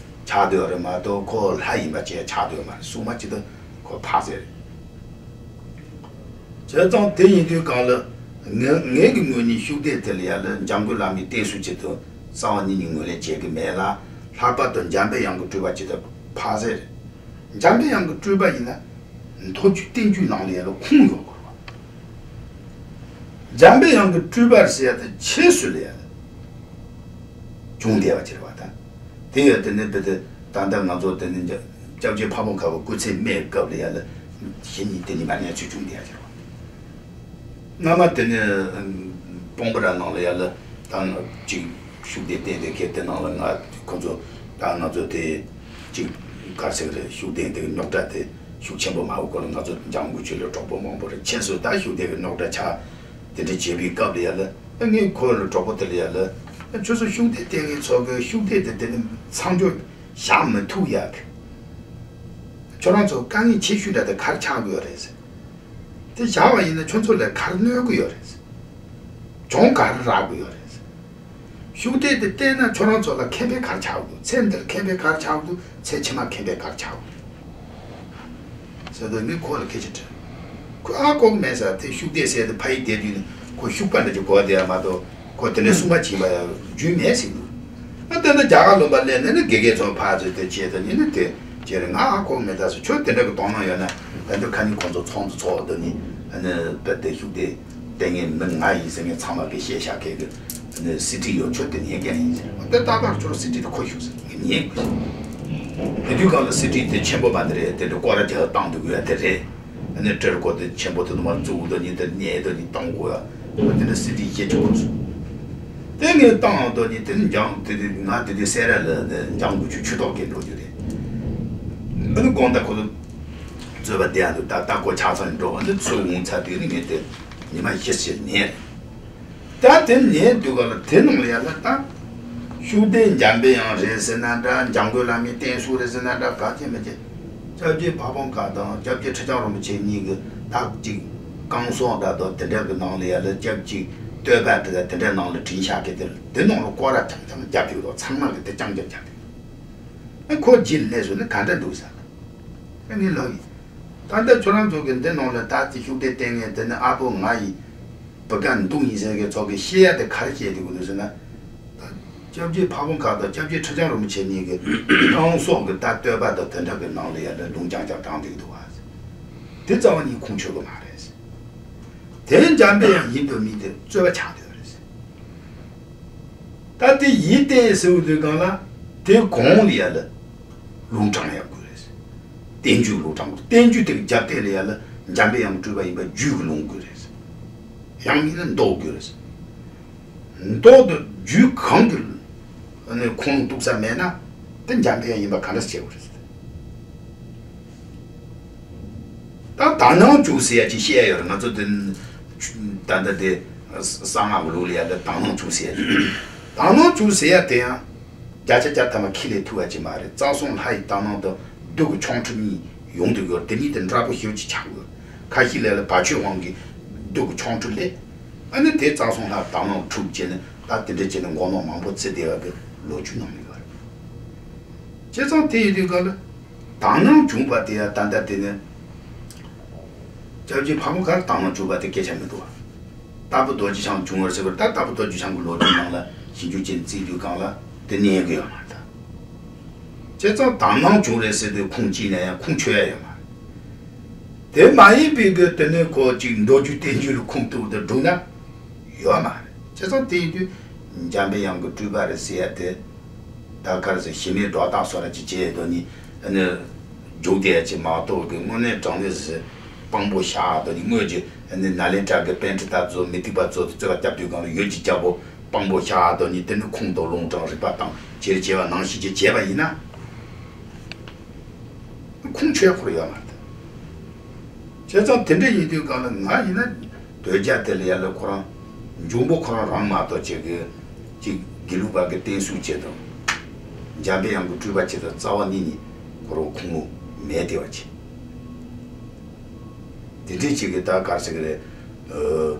ཆགས་བསྡད་ཡོད་རེད་མ་གཏོགས་ཁོ་ལྷ་ཡིན་པ་ཅིག་ཆགས་བསྡད་ཡོད་མ་རེད། སྲུང་མ་ཅིག་ཏུ་ཁོ་ཕག་ཟེར། བྱས་ཙང་དེ་ཡིན་དུས་སྒང་ལ་ངས་ངའི་གི་ངོས་ནས་ཤུགས་ལྡན་དེ་ལ་ཡ་ལ་འཇམ་མགོན་བླ་མའི་བསྟེན་གསོལ་ཅིག་ཏུ་རྩ་བ་ཉིད་ནས་ངོས་ལེན་བྱེད་ཀྱི་མེད་ལ། ལྷག་པར་དུ་འཇམ་པའི་དབྱངས་ཀྱི་སྤྲུལ་པ་ཅིག་ཏུ་ཕག་ཟེར། འཇམ་པའི་དབྱངས་ཀྱི་སྤྲུལ་པ་ཡིན་ན། མདོ་རྒྱུད་བསྟན་བཅོས་ནང་ལ་ཡ་ལ་ཁུངས་ཡོད་དགོས་པ། འཇམ་པའི་དབྱངས་ཀྱི་སྤྲུལ་པ་ཟེར་ཡ་དེ་ཆོས་སུ་ལ་ཡ་ལ་བྱུང་བསྡད་པ་ཅིག་རེད་བ་ད། དེ་ཡོད་དེ་ནི་བི་དེ་ད་ལྟ་ང་ཚོ་དེ་ནི་སྐྱབས་རྗེ་ཕ་བོང་ཁ་པ་སྐུ་ཚེ་སྨད་སྐབས་ལ་ཡ་ལ་གཞི་ནས་དེ་ནི་མ་གནས་ཚུལ་བྱུང་བསྡད་ཡ་ཅིག་རེད་བ། སྔ་མ་དེ་ནི་སྤོང་བར་ནང་ལ་ཡ་ལ་དང་ཅིག་ཤུགས་ལྡན་བསྟེན་ཏེ་ཁེ་དེ་ནང་ལ་ང་ཁོ་ཚོ་ད་ང་ཚོ་དེ་ཅིག་གར་སེང་རེད། ཤུགས་ལྡན་དེ་རྙོག་དྲ་དེ་ཤུགས་ཆེན་པོ་མ་འོག་སྐོར་ལ་ང་ཚོ་འཇང་དགུ་ཆོས་ལ་གྲོགས་པོ་མང་པོ་རེད། ཁྱེད་ཚོ་ད་ཤུགས་ལྡན་གྱི་རྙོག་དྲ་ཆགས་དེ་འདྲ་བྱེད་པའི་སྐབས་ལ་ཡ་ལ་ངས་ཁོ་ལ་གྲོགས་པོ་དེ་ལ་ཡ་ལ་ཁྱོད་ཚོ་ཤུགས་ལྡན་བསྟེན་མཁན་ཚོ་གི་ཤུགས་ལྡན་དེ་དེ་ནི་མཚམས་འཇོག་བཞག་མི་ཐུབ་ཡ་གི། ཁྱོད་རང་ཚོ་དཀའ་ངལ་ཆེ་ཤོས་འདྲ་དེ་གར་ཆགས་དགོས་རེད་ཟེར། དེ་བཞག་པ་ཡིན་ན་ཁྱོད་ཚོ་ལ་གར་གནོད་གི་ཡོད་རེད་ཟེར། གྱོང་གར་རག་གི་ཡོད་རེད་ཟེར། ཤུགས་ལྡན་དེ་བསྟེན་ན་ཁྱོད་རང་ཚོ་ལ་ཁེ་ཕན་གར་ཆགས་འདུག་ཚེ་འདིར་ཁེ་ཕན་གར་ཆགས་འདུག་ཚེ་ཕྱི་མ་ཁེ་ཕན་གར་ཆགས་འདུག་ཟེར་དུས་ངས་ཁོ་ལ་སྐད་ཆ་དྲིས། ཁོས་ཨ་ཁོག་མེད་ས་དེ་ཤུགས་ལྡན་ཟེར་དེ་ཕ་ཡི་དེ་དུས་ནི་ཁོ་ཤུག་པ་འདྲ་ཅིག་གོ་བསྡད་ཡ་མ་གཏོགས་ཁོ་དེ་འདྲའི་སྲུང་མ་བྱིན་པ་ཡ་རྒྱུས་མེད་ཟེར་འདུག་ཨ་དེ་འདྲ་རྒྱ་གར་ལུང་པ་སླེབས་ནས་ནི་དགེ་རྒན་ཚོ་ཕར་ཚུར་དེ་བྱས་དང་ཉིན་ནི་དེ་བྱས་རེད། ང་ཨ་ཁོག་མེད་ད་ཟེར། ཁྱོད་དེ་འདྲ་གི་དོ་སྣང་ཡོད་ན་ད་དུང་ཁ་ཉིན་ཁོང་ཚོ་ཚོགས་འདུ་ཚོགས་དུ་ནི་ཨ་ནི་བོད་དེ་ཤུགས་ལྡན་བསྟེན་མཁན་མི་ང་ཡིན་ཟེར་མཁན་ཚང་མ་གི་བཤད་བཞག་མཁན་གི་ཨ་ནི་སི་ཏི་ཡོད། ཁྱོད་དེ་ཉན་མཁན་ཡིན་ཟེར། དེ་ཏག་ཏག་ཁྱོད་སི་ཏི་དེ་ཁོ་ཤུགས་ཟེར་ངས་ཉན་དགོས་ཟེར། དེ་དུས་སྒང་ལ་སི་ཏི་དེ་ཆེན་པོ་མ་དེ་རེད། དེ་འདྲ་སྐོར་ར་རྒྱག་བཏང་འདུག་ཡ་དེ་རེད། ཨ་ནི་སྤྲུལ་སྐུ་དེ་ཆེན་པོ་དེ་ནི་མར་བཙུགས་དང་ཉིན་དེ་ཉལ་དང་ཉིན་བཏང་དགོས་ཡ། དེ་འདྲ་སི་ཏི་བཤད་ཆོག་གོ་སོང་། དེ་ངས་བཏང་དང་ཉིན་དེ་ནི་འཇང་དེ་དུས་ང་དེ་དུས་སེ་ར་ལ་འཇང་དགུ་ཆུ་ཆུ་ཐོག་གི་འགྲོ་རྒྱུ་རེད། ཨ་ནི་དགོང་དག་ཁོ་ཚོ་རྩོད་པ་བསྡད་ཡ་འདུག་ད་ལྟ་ཁོ་ཆ་ཚང་འགྲོ་བ་ནི་ཚོད་འོང་ཚར་དུས་ནི་ངས་དེ་ཉི་མ་བཞི་ཕྱིར་ཉལ་རེད། ད་དེ་ཉལ་དུས་སྒང་ལ་དེ་ནང་ལ་ཡ་ལ་ད་ཤུགས་ལྡན་འཇམ་པའི་དབྱངས་རེད་ཟེར་ན་འདྲ། འཇམ་མགོན་བླ་མའི་བསྟན་སྲུང་རེད་ཟེར་ན་འདྲ། ག་ཅི་མི་ཅི། སྐྱབས་རྗེ་ཕ་བོང་ཁ་དང་སྐྱབས་རྗེ་ཁྲི་བྱང་རིན་པོ་ཆེ་གཉིས་ཀྱི་ད་ཅིག་བསྐང་གསོ་འདྲ་དང་དེ་འདྲ་གི་ནང་ལ་ཡ་ལ་སྐྱབས་ཅིག་བསྟོད་པ་དེ་དང་དེ་འདྲ་ནང་ལ་བྲིས་བཞག་གི་དེ་དེ་ནང་ལ་སྐོར་ར་རྐྱང་རྐྱང་རྒྱབ་ཀྱི་འདུག་ཚང་མ་གི་དེ་རྐྱང་རྐྱང་རྒྱབ་ཀྱི་འདུག་ཨ་ཁོ་རྗེས་ལ་སླེབས་སོང་ན་ག་འདྲ་འདུག་ཟེར། ཨ་ངས་ལབ་ཡིན། ད་ལྟ་ཁྱོད་རང་ཚོ་གི་འདི་ནང་ལ་ད་ཅི་ཤུགས་ལྡན་བསྟེན་མཁན་དེ་ནི་ཨ་ཕོ་ང་ཡི་བུ་ག་འདུག་ཡིན་ཟེར་མཁན་ཚོ་གི་བཤད་ཡ་དེ་ག་རེ་བཤད་དེ་གི་འདུག་ཟེར་ན། ད་སྐྱབས་རྗེ་ཕ་བོང་ཁ་དང་སྐྱབས་རྗེ་ཁྲི་བྱང་རིན་པོ་ཆེ་གཉིས་ཀྱི་བསྐང་གསོ་གི་ད་བསྟོད་པ་དང་དེ་འདྲ་གི་ནང་ལ་ཡ་ལ་ལུང་རྐྱང་རྐྱང་དྲངས་བསྡད་ཀྱི་འདུག་བ། དེ་རྩ་བ་ཉིད་ཁུངས་འཁྱོལ་གི་མ་རེད། དེ་འཇམ་པའི་དབྱངས་ཡིན་དང་མིན་དེ་རྩོད་པ་ཆགས་བསྡད་ཡོད་རེད། ད་དེ་ཡིན་ཏེ་ཟེར་བའི་དུས་སྒང་ལ་དེ་གོང་ལ་ཡ་ལ་ལུང་དྲངས་ཡ་དགོས་རེད། བསྟན་བཅོས་ལུང་དྲངས་དགོས། བསྟན་བཅོས་དེ་གི་རྒྱབ་རྟེན་ལ་ཡ་ལ་འཇམ་པའི་དབྱངས་སྤྲུལ་པ་ཡིན་པ་རྒྱུད་ཀྱི་ལུང་དགོས་རེད། ཡང་མིན་ན་མདོ་དགོས་རེད། མདོ་དང་རྒྱུད་གང་གི་ནས་ཁུངས་ལུང་གཏུགས་ས་མེད་ན་དེ་འཇམ་པའི་དབྱངས་ཡིན་པ་ག་འདྲ་བྱེད་དགོས་རེད། ད་དག་སྣང་བྱུང་ཟེར་ཡ་ཅིག་བཤད་ཡ་ཡོད་རེད། ང་ཚོ་དེ་ད་ལྟ་དེ་གསང་སྔགས་ཀྱི་ལུགས་ལ་ཡ་ད་དག་སྣང་བྱུང་ཟེར་ཡ་ཅིག་དག་སྣང་བྱུང་ཟེར་ཡ་དེ་ཡང་བརྒྱ་ཆ་བརྒྱ་ཐམ་པ་ཁས་ལེན་ཐུབ་པ་ཅིག་མ་རེད། རྩ་གསུམ་ལྷ་ཡི་དག་སྣང་དང་བདུད་ཀྱི་ཆོ་འཕྲུལ་གཉིས་ཡོང་དུས་སྐབས་དེ་གཉིས་དེ་འདྲ་པོ་ཞེ་པོ་ཅིག་ཆགས་དགོས། ཁ་ཤས་ལ་ལ་བ་ཆོས་དབང་གིས་བདུད་ཀྱི་ཆོ་འཕྲུལ་སླེབས། ཨ་ནི་དེ་རྩ་གསུམ་ལྷ་དག་སྣང་འཁྲུགས་བྱས་ནས་ད་དེ་འདྲ་བྱས་ནས་མགོ་ནོར་མང་པོ་བརྩི་བསྡད་པ་གི་ལོ་རྒྱུས་ནང་ལ་ཡོད་རེད། བྱས་ཙང་དེ་ཡིན་དུས་སྐབས་ལ། དག་སྣང་བྱུང་བ་དེ་ཡང་ད་ལྟ་དེ་ནི། སྐྱབས་རྗེ་ཕག་མོ་མཁར་དག་སྣང་བྱུང་བ་དེ་སྐད་ཆ་མི་འདུག་བ། རྟ་ཕོ་རྡོ་རྗེ་འཆང་བྱུང་བར་ཟེར་བར་ད་རྟ་ཕོ་རྡོ་རྗེ་འཆང་གི་ལོ་རྒྱུས་ནང་ལ་ཞིབ་འཇུག་བྱས་བརྩིས་དུས་སྒང་ལ་དེ་ནི་ཡོང་གི་ཡོད་མ་རེད་ད། བྱས་ཙང་དག་སྣང་བྱུང་རེད་ཟེར་དུས་ཁུངས་གཅིག་ནས་ཡང་ཁུངས་ཆོད་ཡ་ཡོད་མ་རེད། དེ་མ་ཡིན་པའི་གི་དེ་ནི་ཁོ་གཅིག་མདོ་རྒྱུད་བསྟན་བཅོས་ལ་ཁུངས་གཏུགས་ཏེ་བསྒྲུབས་ན་ཡོད་མ་རེད། བྱས་ཙང་དེ་ཡིན་དུས་འཇམ་པའི་དབྱངས་ཀྱི་སྤྲུལ་པ་རེད་ཟེར་ཡ་དེ། ད་ག་རེ་ཟེར་ཞི་མིའི་སྒྲོ་བཏགས་སོགས་ར་ཅིག་བྱས་དོ་ནི་ཨ་ནི་རྒྱུགས་དེ་ཡ་ཅིག་མ་གཏོགས་ཀྱི་དངོས་གནས་དྲང་གནས་སུ་དཔང་པོ་བཞག་དོ་ནི་དངོས་ཀྱི་ཨ་ནི་ནཱ་ལེནྡྲ་གི་པཎྜི་ཏ་ཚོ་མུ་སྟེགས་པ་ཚོ་དེ་ཚོ་ལ་སྐྱབས་དུས་སྒང་ལ་ཡུལ་གྱི་རྒྱལ་པོ་དཔང་པོ་བཞག་དོ་ནི་དེ་ནི་ཁུངས་དང་ལུང་དྲངས་རིགས་པ་དང་བྱས་བྱས་པ་ནང་བཞིན་གྱི་བྱས་པ་ཡིན་ན་ཁུངས་ཆོད་ཁོར་ཡོད་མ་རེད། བྱས་ཙང་དེ་འདྲ་ཡིན་དུས་སྒང་ལ་ང་ཡིན་ན་དོལ་རྒྱལ་དེ་ལ་ཡ་ལ་ཁོ་རང་འབྱུང་པོ་ཁོ་རང་རང་མ་གཏོགས་ཅིག་གི་ཅིག་དགེ་ལུགས་པ་གི་བསྟན་སྲུང་བྱེད་དང་། འཇམ་པའི་དབྱངས་ཀྱི་སྤྲུལ་པ་བྱེད་དང་རྩ་བ་ཉིད་ནས་ཁོ་རང་ཁུངས་ལུང་མེད་དེ་བ་ཅིག་དེ་འདྲའི་ཅིག་གི་ད་ག་རེ་ཟེར་གི་རེད། ཨོ།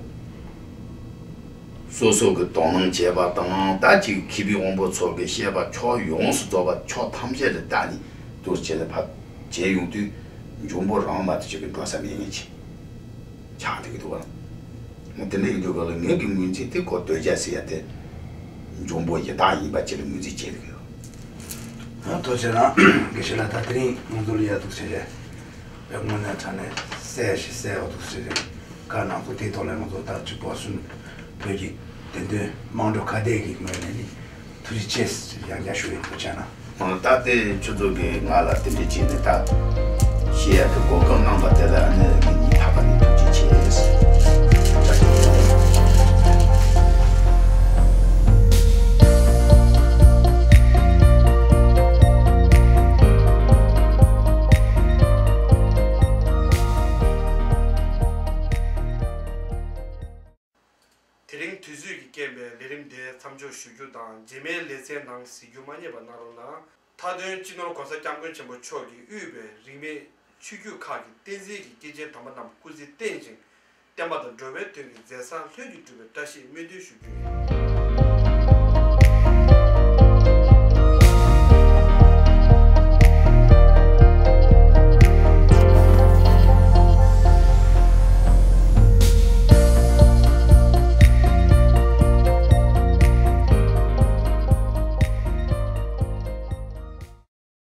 སོ་སོ་གི་དོ་སྣང་བྱས་པ་དང་ད་ཅིག་མཁས་པའི་དབང་པོ་ཚོ་གི་བཤད་པ་ཕྱོགས་ཡོངས་སུ་རྫོགས་པ་ཕྱོགས་ཐམས་ཅད་ལ་བལྟས་ནས་འདུག་བྱས་ནས་ཕར་བྱས་ཡོང་དུས་འབྱུང་པོ་རང་མ་གཏོགས་ཅིག་གི་འགྲོ་ས་མེད་ངེས་ཅིག་ཆགས་བསྡད་ཀྱི་འདུག་བ། དེ་འདྲ་ཡིན་དུས་ག་ལ་ངེད་ཀྱི་ངོས་འཛིན་དེ་ཁོ་དོལ་རྒྱལ་ཟེར་ཡ་དེ་འབྱུང་པོ་ཡི་དྭགས་ཡིན་པ་ཅིག་ལ་ངོས་འཛིན་བྱས་ཀྱི་ཡོད། ཐུགས་རྗེ་གནང་། དགེ་བཤེས་ལགས། ད་དེ་རིང་ང་ཚོ་ལ་ཡ་ཐུགས་རྗེ་ཆེ། དངོས་གནས་དྲང་གནས་གསལ་ཞིང་གསལ་བ་འདུག་ཟེར་རེད། བཀའ་གནང་སོང་། དེའི་ཐོག་ལ་ང་ཚོ་ད་གཅིག་པོ་གསུམ་བོད་ཀྱི་བདེན་དོན་དམངས་ཁྲོད་ཁ་བརྡའི་གི་ངོས་ནས་ནི་ཐུགས་རྗེ་ཆེ་ཟེར་ཡང་བསྐྱར་ཞུ་ཡི། ཐུགས་རྗེ་གནང་། ད་ལྟའི་ཆུ་ཚོད་ཀྱི་ང་ལ་དེ་འདྲ་བྱས་ནས་ད་བཤད་ཡག་གི་གོ་སྐབས་གནང་བ་དེ་ལ་ནི་ངེད་གཉིས་ཐག་པ་ནས་ཐུགས་རྗེ་ཆེ་ཟེར། བཀྲ་ཤིས་བདེ་ལེགས། དེ་རིང་དུས་ཚོད་ཀྱི་རྐྱེན་པས་ལས་རིམ་འདི་མཚམས་འཇོག་ཞུ་རྒྱུ་དང་། རྗེས་མའི་ལེ་ཚན་ནང་གཟིགས་རྒྱུ་མ་བསྙེལ་བ་གནང་རོགས་གནང་། མཐའ་དོན་སྤྱི་ནོར་༧གོང་ས་༧སྐྱབས་མགོན་ཆེན་པོ་མཆོག་གིས་དབུས་པའི་རིས་མེད་ཆོས་བརྒྱུད་ཁག་གི་བསྟན་འཛིན་གྱི་སྐྱེས་ཆེན་དམ་པ་རྣམས་སྐུ་ཚེ་བརྟན་ཅིང་། བསྟན་པ་དང་འགྲོ་བའི་དོན་གྱི་མཛད་བཟང་ལྷུན་གྱིས་གྲུབ་པའི་བཀྲ་ཤིས་སྨོན་འདུན་ཞུ་རྒྱུ་ཡིན།